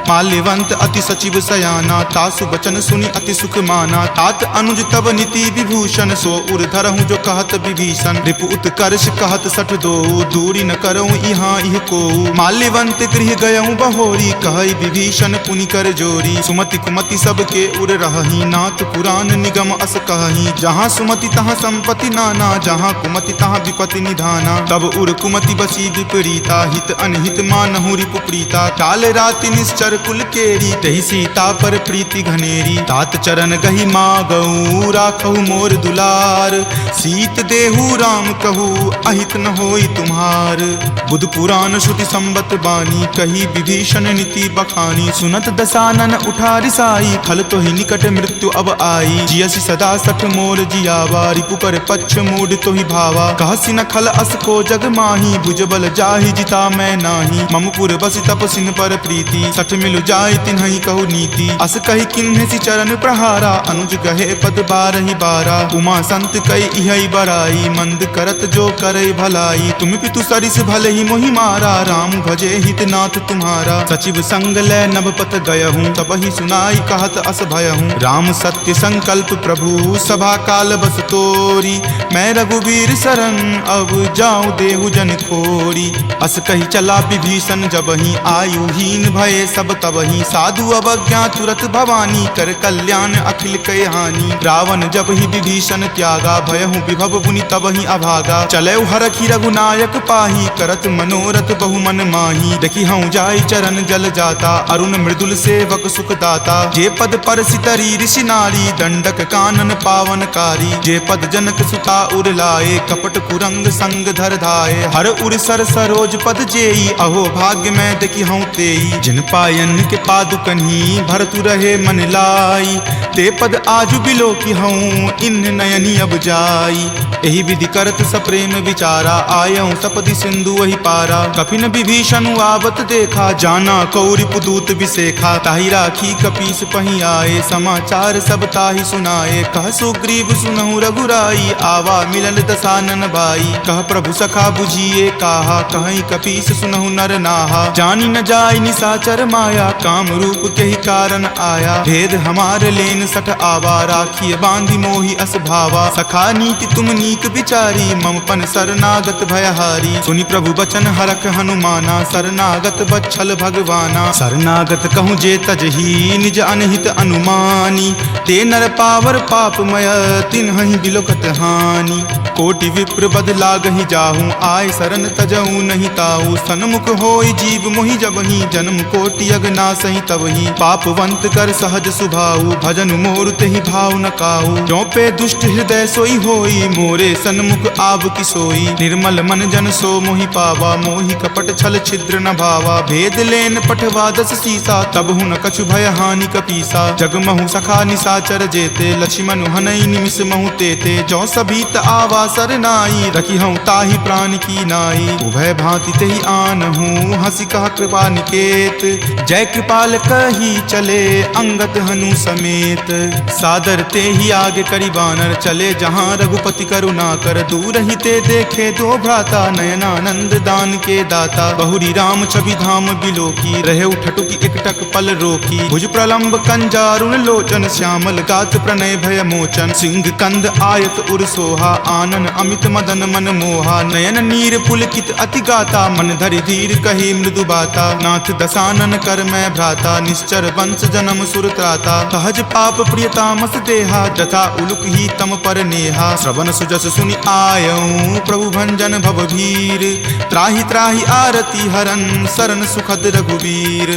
माल्यवंत अति सचिव सयाना, तासु बचन सुनि अति सुख माना। तात अनुज तब नीति विभूषण, सो उर धरहु जो कहत विभीषण। रिपु उत्कर्ष कहत सठ दो, दूरि न करहु इहाँ इह को। माल्यवंत गृह गयहु बहोरी, कहई विभीषण पुनि कर जोरी। सुमति कुमति सबके उर रहही, नाथ पुराण निगम अस कहही। जहाँ सुमति तहाँ संपत्ति नाना, जहाँ कुमति तहाँ विपत्ति निधाना। तब उर कुमति बसी विपरीता, हित अनहित मानहु रिपु प्रीता। काल राति निश्चर कुल केरी, तेहि सीता पर प्रीति घनेरी। तात चरण गहि मागऊ राखहु मोर दुलार, सीत देहु राम कहु अहित न होई तुम्हार। बुध पुराण श्रुति संबत बानी, कही विभीषण नीति बखानी। सुनत दसानन उठा रिसाई, खल तोहि निकट मृत्यु अब आई। जियसि सदा सठ मोर जियावा, रिपु कर पच्छ मूढ़ तोहि भावा। कहसि न खल अस को जग माही, भुजबल जाहि जिता मैं नाही। मम पुर बसि तपसिन पर प्रीति, सठ मिलु जाइ तिन्हहि कहु नीति। अस कहि किन्हेसि चरण प्रहारा, अनुज गहे पद बारहि बारा। उमा संत कइ इहइ बराई, मंद करत जो करइ भलाई। तुम पितु सरिस भलहि मोहि मारा, राम भजे हित नाथ तुम्हारा। सचिव संग लै नभ पथ गयहूँ, तबहि सुनाई कहत अस भयहूँ। राम सत्य संकल्प प्रभु सभा काल बस तोरी, मैं रघुवीर सरन अब जाउँ देहु जन खोरी। अस कहि चला विभीषण जबहिं, आयुहीन भये सब तबहिं। साधु अवज्ञा तुरत भवानी, कर कल्याण अखिल कै हानि। रावण जबहिं विभीषण त्यागा, भयहु विभव मुनि तबहिं अभागा। चलउ हरखि रघुनायक पाही, करत मनोरथ बहु मन माही। देखिहउँ जाइ चरण जल जाता, अरुण मृदुल सेवक सुख दाता। जे पद परसि तरी ऋषि नारी, दंडक कानन पावन कारी। जे पद जनक सुता उर लाए, कपट कुरंग संग धर धाए। हर उर सर सरोज पद जेई, अहो भाग्य मैं देखिहउँ तेई। जिन पायन के पादुकन्हि भरतु रहे मन लाई, ते पद आजु बिलोकिहउँ इन्ह नयनि अब जाई। एहि विधि करत सप्रेम विचारा, आयउँ सपदि सिंधु वही पारा। कफिन विभीषण आवत देखा, जाना कौ रिपुदूत विसेखा। ताहि राखी कपीस पहीं आए, समाचार सब ताहि सुनाए। कह सुग्रीव सुनहु रघुराई, आवा मिलल दसानन बाई। कह प्रभु सखा बुझिए काहा, कहई कपीस सुनहु नर नाहा। जानि न जाइ निसाचर माया, काम रूप केहि कारन आया। भेद हमार लेन सठ आवा, राखिय बाँधि मोहि अस भावा। सखा नीति तुम नीक विचारी, मम पन सरनागत भयहारी। सुनि प्रभु बचन हरख हनुमाना, सरनागत बच्छल भगवाना। सरनागत कहूँ जे तजही, निज अनहित अनुमानी। ते नर पावर पापमय, तिन्हहि बिलोकत हानि। कोटि विप्र बद लागहि जाहु, आय सरन तजउ नहि ताहु। सन्मुख होइ जीव मोहि जबहिं, जन्म कोटि अग नासहिं तबहिं। पापवंत कर सहज सुभाउ, भजन मोर तेहि भाव न काउ। जो पे दुष्ट हृदय सोई होई, मोरे सन्मुख आब कि सोई। निर्मल मन जन सो मोहि पावा, मोहि कपट छल छिद्र न भावा। भेद लेन पठवा दस सीसा, तबहु न कछु भय हानि कपीसा। जग महु सखा निसाचर जेते, लछिमनु हनई निमिष महु तेते। जो सभीत आवा सरनाई, रखिहउँ ताहि प्रान की नाई। उभय भाँति तेहि आनहु, हँसि कहा कृपा निकेत। जय कृपाल कहि चले, अंगद हनु समेत। सादर तेहि आगे करि बानर, चले जहाँ रघुपति करुणाकर। दूरहिं ते देखे दो भ्राता, नयनानंद दान के दाता। बहुरि राम छवि धाम बिलोकी, रहेउ ठठुकि एकटक पल रोकी। भुज प्रलंब कंजारुण लोचन, श्यामल गात प्रणय भय मोचन। सिंह कंद आयत उर सोहा, आनन अमित मदन मन मोहा। नयन नीर पुलकित अति गाता, मन धरि धीर कही मृदु बाता। नाथ दसानन कर मैं भ्राता, निश्चर वंश जनम सुर त्राता। सहज पाप प्रिय तामस देहा, जथा उलुक ही तम पर नेहा। श्रवण सुजस सुनि आयऊँ, प्रभु भंजन भव भीर। त्राहि त्राहि आरती हरन, सरन सुखद रघुवीर।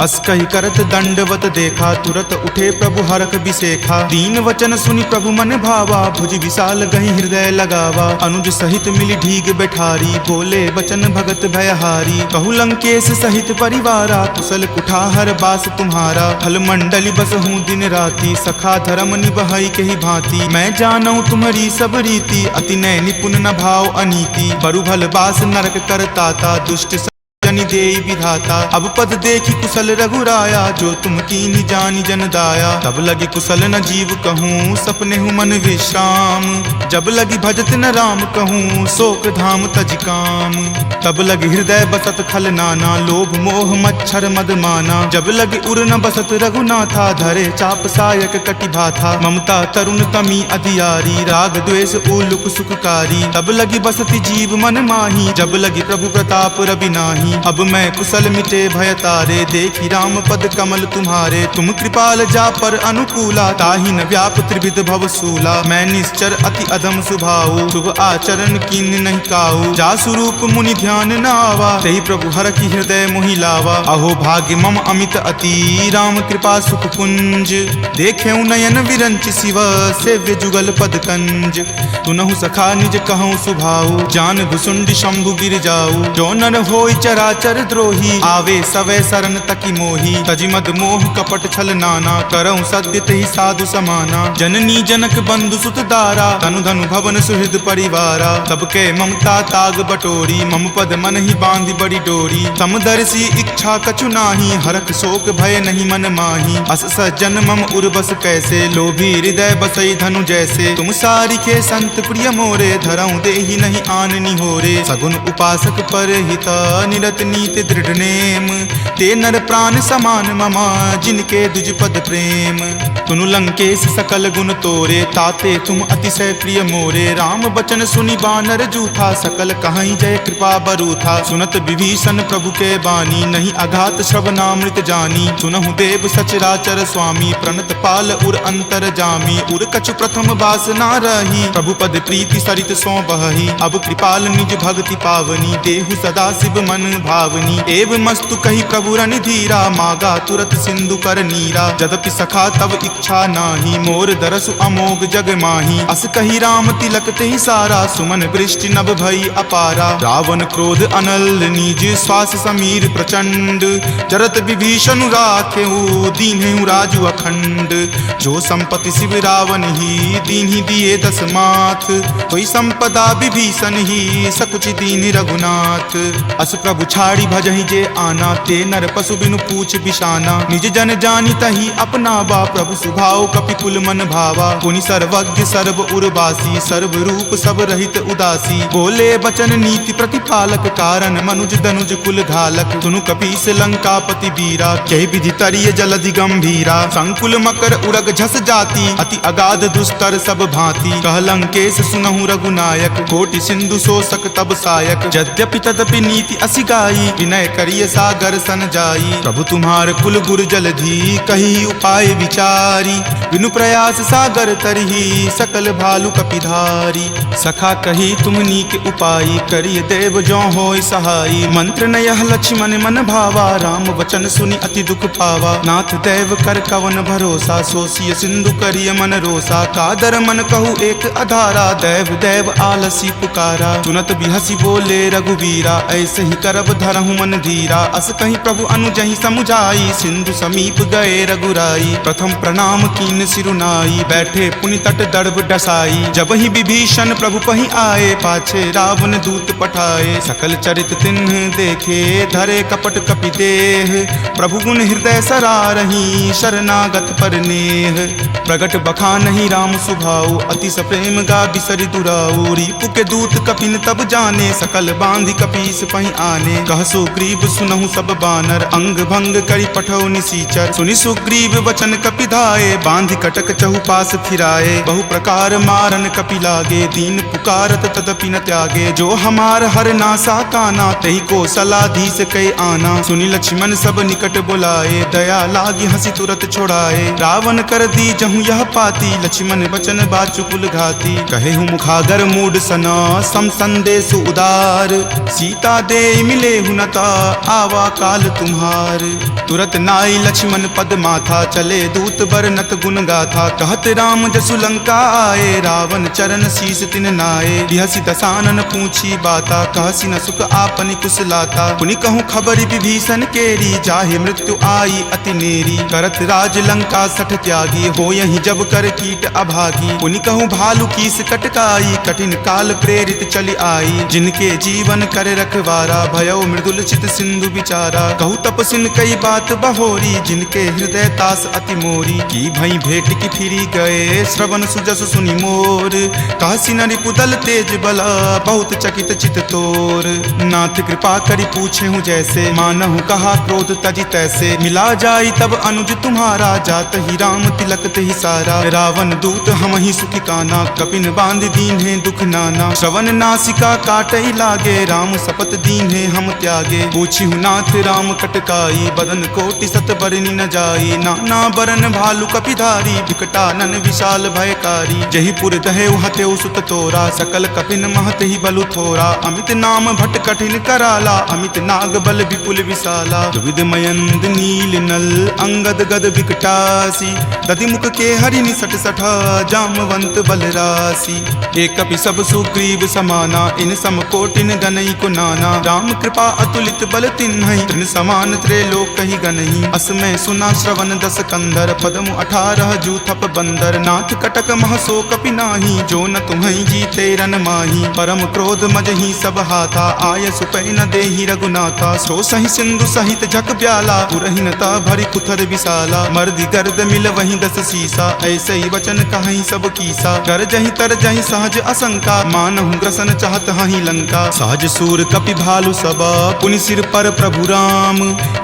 अस कहि करत दंडवत देखा, तुरत उठे प्रभु हरख बिसेखा। दीन वचन सुनि प्रभु मन भावा, भुज विशाल गहि हृदय लगावा। अनुज सहित मिलि ढीग बैठारी, बोले बचन भगत भयहारी। कहु लंकेश सहित परिवारा, कुशल कुठार बास तुम्हारा। खल मंडली बसहु दिन राती, सखा धरम निबहइ केहि भांति। मैं जानउँ तुम्हरी सब रीति, अति नय निपुन न भाव अनीति। बरु भल बास नरक कर ताता, दुष्ट जनि देई विधाता। अब पद देखि कुशल रघुराया, जो तुम कीन्ही जानि जन दाया। तब लगी कुशल न जीव कहूँ, सपनेहु मन विश्राम। जब लगी भजत न राम कहूँ, शोक धाम तजि काम। तब लगी हृदय बसत खल नाना, लोभ मोह मच्छर मद माना। जब लगी उर न बसत रघुनाथा, धरे चाप सायक कटि भाथा। ममता तरुन तमी अधियारी, राग द्वेष उलुक सुखकारी। तब लगी बसति जीव मन माही, जब लगी प्रभु प्रताप रवि नाही। अब मैं कुशल मिटे भय तारे, देखि राम पद कमल तुम्हारे। तुम कृपाल जा पर अनुकूला, ताहि न व्याप त्रिविध भव सूला। मैं निश्चर अति अधम सुभाऊ, शुभ आचरण कीन्ह नहीं काऊ। जासु रूप मुनि ध्यान न आवा, तेहि प्रभु हरखि हृदय मोहि लावा। अहो भाग्य मम अमित अति, राम कृपा सुख पुंज। देखेउ नयन विरंचि शिव, सेव्य जुगल पद कंज। सुनहु सखा निज कहउँ सुभाऊ, जान भुसुंडी शंभु गिर जाऊ। जो नर होई चराचर द्रोही, आवे सवै सरन तकि मोही। तजि मद मोह कपट छल नाना, करउँ सत्य तेहि साधु समाना। जननी जनक बंधु सुत दारा, तनु धनु भवन सुहृद परिवारा। सबके ममता ताग बटोरी, मम पद मनहि बांधि बड़ी डोरी। समदर्शी इच्छा कछु नाही, हरख शोक भय नहीं मन माही। अस सज्जन मम उर बस कैसे, लोभी हृदय बसई धनु जैसे। तुम सारिखे संत प्रिय मोरे, धरउँ देहि नहीं आन निहोरे। सगुन उपासक पर हित, निरत नीति दृढ़ नेम। ते नर प्राण समान मम, जिनके दुज पद प्रेम। सुनु लंकेश सकल गुन तोरे, ताते तुम अतिशय प्रिय मोरे। राम बचन सुनि बानर जूथा, सकल कहईं जय कृपा बरूथा। सुनत विभीषण प्रभु के बानी, नहीं अघात श्रवणामृत जानी। सुनहु देव सचराचर स्वामी, प्रणत पाल उर अंतरजामी। उर कछु प्रथम बास ना रही, प्रभु पद प्रीति सरित सों बहही। अब कृपाल निज भक्ति पावनी, देहु सदा शिव मन भावनी। एवमस्तु कहि प्रभु रणधीरा, मागा तुरत सिंधु कर नीरा। जदपि सखा तव इच्छा नाही, मोर दरसु अमोघ जग माही। अस कहि राम तिलक तेहि सारा, सुमन वृष्टि नभ भई अपारा। रावण क्रोध अनल नीज, श्वास समीर प्रचंड। जरत विभीषण राखेउ, दीन्हेउ राजु अखंड। जो संपत्ति शिव रावण ही, दीन्ही दिए दस माथ। सोई संपदा विभीषण ही, सकुचि दीन्ही रघुनाथ। अस प्रभु छाड़ी भजहि जे आना, ते नर पशु बिनु पूछ बिसाना। निज जन जानि तहि अपनावा, प्रभु सुभाव कपि कुल मन भावा। पुनि सर्वज्ञ सर्व उर्वासी, सर्व रूप सब रहित उदासी। बोले बचन नीति प्रतिपालक, कारण मनुज दनुज कुल घालक। सुनु कपीस लंकापति वीरा, केहि विधि तरिय जलधि गंभीरा। संकुल मकर उरग झस जाति, अति अगाध दुस्तर सब भांति। कह लंकेश सुनहु रघुनायक, कोटि सिंधु शोषक तब सायक। यद्यपि तदपि नीति असि गाई, विनय करिय सागर सन जाई। प्रभु तुम्हार कुल गुर जलधि, कहि उपाय विचारी। विनु प्रयास सागर तरही, सकल भालु कपिधारी। सखा कही तुम्हनी के उपाई, करिय देव जो होय सहाई। मंत्र न यह लक्ष्मण मन भावा, राम वचन सुनि अति दुख पावा। नाथ दैव कर कवन भरोसा, सोसिय सिंधु करिय मन रोसा। कादर मन कहु एक अधारा, दैव दैव आलसी पुकारा। सुनत बिहसि बोले रघुवीरा, ऐसे ही करब धरहु मन धीरा। अस कहि प्रभु अनुजहि समुझाई, सिंधु समीप गए रघुराई। प्रथम प्रणाम कीन सिरुनाई, बैठे पुनि तट दड़ब डसाई। जबहि विभीषण प्रभु पहि आए, पाछे रावण दूत पठाए। सकल चरित तिन्ह देखे, धरे कपट कपि देह। प्रभु गुन हृदय सरारही, शरणागत पर नेह। प्रगट बखानहि राम सुभाऊ, अति सप्रेम गा बिसरि दुराऊ। रिपु के दूत कपिन तब जाने, सकल बांधि कपीस पहि आने। कह सुग्रीव सुनहु सब बानर, अंग भंग करि पठौ निसीचर। सुनि सुग्रीव वचन कपि धाए, बांधि कटक चहुपास फिराए। बहु प्रकार मारन कपि लागे, दीन पुकारत तदपि न त्यागे। जो हमार हर नासा काना, तेहि कोसलाधीस कै आना। सुनि लक्ष्मण सब निकट बोलाए, दया लागि हँसि तुरत छोड़ाए। रावण कर दीजहु यह पाती, लक्ष्मण वचन बाचु कुल घाती। कहेहु मुखागर मूड सना, सम संदेश उदार। सीता देइ मिलेहु नता, आवा काल तुम्हार। तुरत नाई लक्ष्मण पद माथा, चले दूत बरनत गुण गाथा। कहत राम जसु लंका आए, रावण चरण शीस तिन नाए। बिहसि दसानन पूछी बाता, कहसि न सुख आपनि कुसलाता। पुनि कहूँ खबरि विभीषण केरी, जाहि मृत्यु आई अति नेरी। करत राज लंका सठ त्यागी, होयहि जब कर कीट अभागी। पुनि कहूँ भालु कीस कटकाई, कठिन काल प्रेरित चलि आई। जिनके जीवन कर रखवारा, भयउ मृदुल चित सिंधु विचारा। कहु तपसिन कई बात बहोरी, जिनके हृदय तास अति मोरी। की भई भेंट की फिरि गए, श्रवण सुजस सुनि मोर। कहसि न रिपुदल तेज बला, बहुत चकित चित तोर। नाथ कृपा करि पूछेहु जैसे, मानहु कहा क्रोध तजि तैसे। मिला जाई तब अनुज तुम्हारा, जातहि राम तिलक तेहि सारा। रावण दूत हमहि सुखि काना, कपिन बाँधि दीन्हे दुख नाना। श्रवण नासिका काटइ लागे, राम सपत दीन्हे हम त्यागे। पूछिहु नाथ राम कटकाई, बदन कोटि सत बरनि न जाई। नाना बरन भालु कपिधारी, विकटानन विशाल भयकारी। जहि पुर दहेउ हथेउ सुत तोरा, सकल कपिन महतहि बलु थोरा। अमित नाम भट कठिन कराला, अमित नाग बल विपुल विशाला। द्विविध मयंद नील नल, अंगद गद विकटासी। दधि मुख के हरि निसट सठा, जामवंत बल रासी। ए कपि सब सुग्रीव समाना, इन सम कोटिन गनई को नाना। राम कृपा अतुलित बल तिन्हई, तृण समान त्रैलोकहि गनई। अस मै सुना श्रवण दस कंधर, पदम अठारह जूथप बंदर। नाथ कटक मह सो कपि नाही, जो न तुम्हई जीते रन माही। परम क्रोध मजहि सब हाथा, आय सुपै न देहि रघुनाथा। सो सहि सिंधु सहित झक ब्याला, उरहिन ता भरि कुथर विशाला। मर्दि गर्द मिलवहीं दस सीसा, ऐसइ वचन कहहीं सब कीसा। गरजहि तरजहि सहज असंका, मानहु ग्रसन चहत हहीं लंका। सहज सूर कपि भालु सब, पुनि सिर पर प्रभु राम।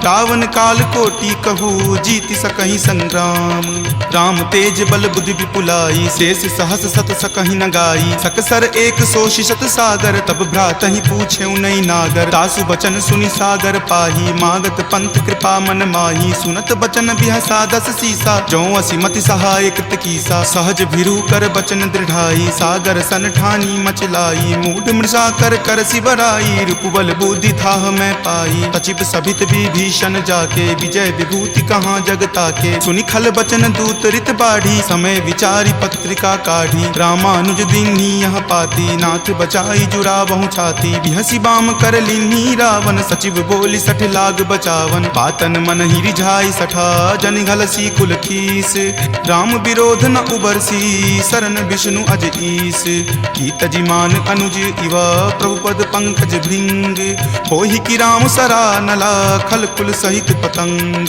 रावण काल कोटि कहु, जीति सकहीं संग्राम। राम तेज बल बुद्धि विपुलाई, शेष सहस सत सकहि न गाई। सकसर एक सो सिसत सागर, तब भ्रातहि पूछेउ नइ नागर। तासु बचन सुनि सागर पाही, मागत पंथ कृपा मन माही। सुनत बचन बिहसा दस सीसा, जौं असि मति सहाय कृत कीसा। सहज भिरु कर बचन दृढ़ाई, सागर सन ठानी मचलाई। मूढ़ मृषा कर करसि बराई, रिपुबल बुद्धि थाह मै पाई। सचिव सभित विभीषण जाके, विजय विभूति कहाँ जग ताके। सुनि खल बचन दूत रित बाढ़ी, समय विचारि पत्रिका काढ़ी। रामानुज दीन्ही यह पाती, नाथ बचाई जुड़ावहु छाती। बिहसि बाम कर लीन्ही रावण, सचिव बोलि सठ लाग बचावन। बातन मनहि रिझाइ सठा, जनि घलसि कुल खीस। राम विरोध न उबरसि, सरन विष्णु अज ईस। की तजि मान अनुज इवा, प्रभु पद पंकज भृंग। होहि कि राम सरा नला, खल कुल सहित पतंग।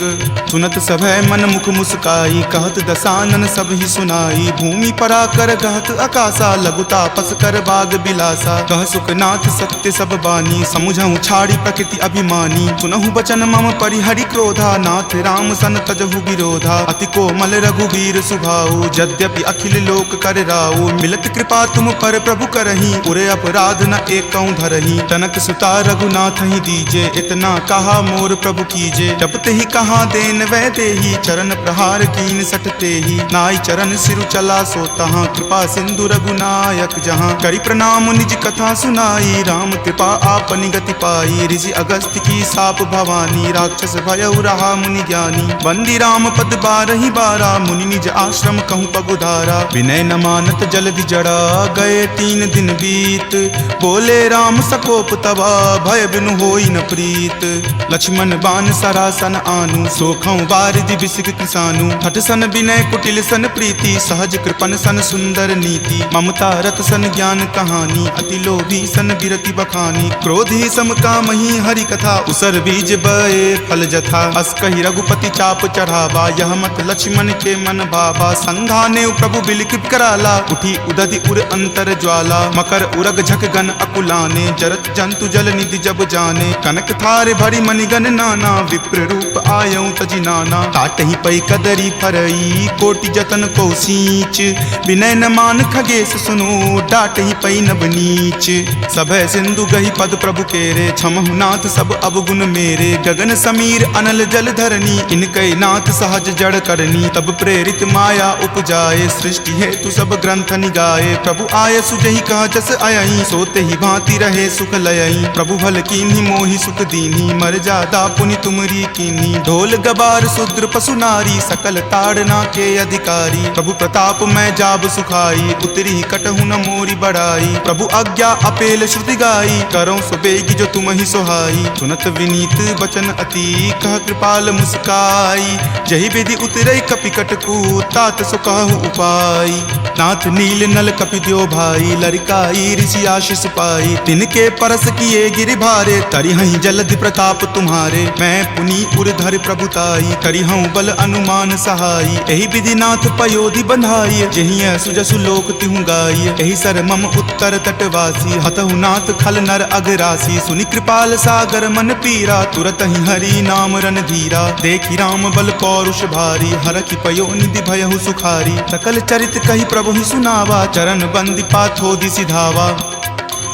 सुनत सभय मन मुख मुस्काई, कहत दसानन सबहि सुनाई। भूमि पराकर गहत अकासा, लघु तापस कर बाग बिलासा। कह सुखनाथ सत्य सब बानी, समुझहु छाड़ि प्रकृति अभिमानी। सुनहु बचन मम परिहरि क्रोधा, नाथ राम सन तजहु विरोधा। अति कोमल रघुबीर सुभाऊ, यद्यपि अखिल लोक कर राऊ। मिलत कृपा तुम पर प्रभु करहीं, उर अपराध न एकउ धरहीं। तनक सुता रघुनाथहि दीजे, इतना कहा मोर प्रभु कीजे। जब तेहि कहा देन वैदेही, चरण प्रहार कीन सठ तेही। नाई चरण सिरु चला सो तहाँ, कृपा सिंधु रघुनायक जहाँ। करि प्रणाम निज कथा सुनाई, राम कृपा आपनि गति पाई। ऋषि अगस्त्य की साप भवानी, राक्षस भयउ रहा मुनि ज्ञानी। वंदी राम पद बारहि बारा, मुनि निज आश्रम कहूँ पगुधारा। विनय न मानत जलधि जड़ा, गए तीन दिन बीत। बोले राम सकोप तवा, भय बिनु होई न प्रीत। लक्ष्मण बान सरा सन आनू, सोखउ बारिधि बिसिख कृसानू। हठ सन विनय कुटिल सन प्रीति, सहज कृपन सन सुंदर नीति। ममता रत सन ज्ञान कहानी, अति लोभी सन बिरति बखानी। क्रोधी सम कामही हरि कथा, उसर बीज बए फल जथा। अस कहि रघुपति चाप चढ़ावा, यह मत लक्ष्मण के मन भावा। संघानेउ प्रभु बिलखि कराला, उठी उदधि उर अंतर ज्वाला। मकर उरग झख गन अकुलाने, जरत जंतु जल निधि जब आने। कनक थार भरि मनिगन नाना, विप्र रूप आयउ तजि नाना। ताटहि पइ कदरी फरइ, कोटि जतन को सींच। बिनय न मान खगेस सुनो, डाटहि पइ नब नीच। सभय सिंधु गहि पद प्रभु केरे, छमहु नाथ सब अवगुन मेरे। गगन समीर अनल जल धरनी, इनकइ नाथ सहज जड़ करनी। तब प्रेरित माया उपजाए, सृष्टि हेतु सब ग्रंथ निगाए। प्रभु आयसु जहि कहा जस अयइ, सो तेहि भांति रहे सुख लयइ। प्रभु भल कीन्हि मोहि सुख दीन्हि, मरजादा पुनि तुमरी कीन्हि। ढोल गबार शूद्र पशु नारी, सकल ताड़ना के अधिकारी। प्रभु प्रताप मय जाब सुखाई, उतरिहि कटहु न मोरी बड़ाई। प्रभु आज्ञा अपेल श्रुति गाई, करउँ सो बेगि जो तुमहि सोहाई। सुनत विनीत बचन अति, कह कृपाल मुस्काई। जहि विधि उतरइ कपि कटकू, तात सो कहु उपाय। नाथ नील नल कपि द्यो भाई, लरिकाई ऋषि आशीष पाई। तिनके परस किए गिरि भारे, तरिहइँ जलधि प्रताप तुम्हारे। मय पुनि उर धरि प्रभुताई, करिहउँ बल अनुमान सहाई। एहि विधि नाथ पयोधि बंधाई, जहियँ सुजसु लोक तिहुँ गाई। एहि सर मम उत्तर तटवासी, हतहु नाथ खल नर अघ रासी। सुनि कृपाल सागर मन पीरा, तुरतहि हरि नाम रणधीरा। देखि राम बल पौरुष भारी, हरखि पयो निधि भयहु सुखारी। सकल चरित कहि प्रभुहि सुनावा, चरण बंदि पाथो दिसि धावा।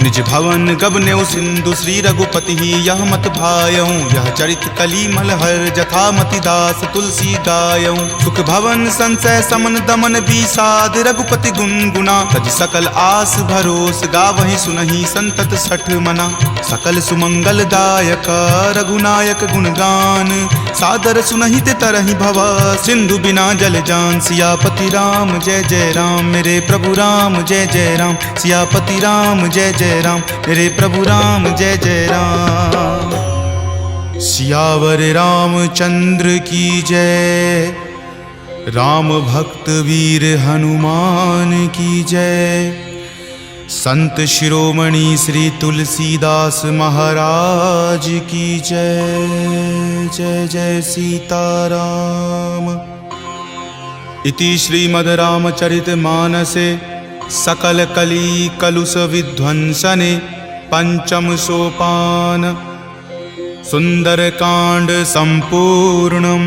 निज भवन गबनेउ सिंधु श्री रघुपतिहि, यह मत भायउ यह चरित कलि मल हर, जथा मति दास तुलसी गायउ। सुख भवन संसय समन दमन बिसाद, रघुपति गुन गुना। तजि सकल आस भरोस, गावहिं सुनहिं संतत सठ मना। सकल सुमंगल दायक, रघुनायक गुणगान। सादर सुनहिं ते तरहिं भव, सिंधु बिना जल जान। सियापति राम जय जय राम, मेरे प्रभु राम जय जय राम। सियापति राम जय जय राम, मेरे प्रभु राम जय जय राम। सियावर रामचंद्र की जय, राम भक्त वीर हनुमान की जय, संत शिरोमणि श्री तुलसीदास महाराज की जय। जय जय सीताराम। इति श्रीमद् रामचरित मानसे सकल कली कलुष विध्वंसने पंचम सोपान सुंदरकांड संपूर्णम।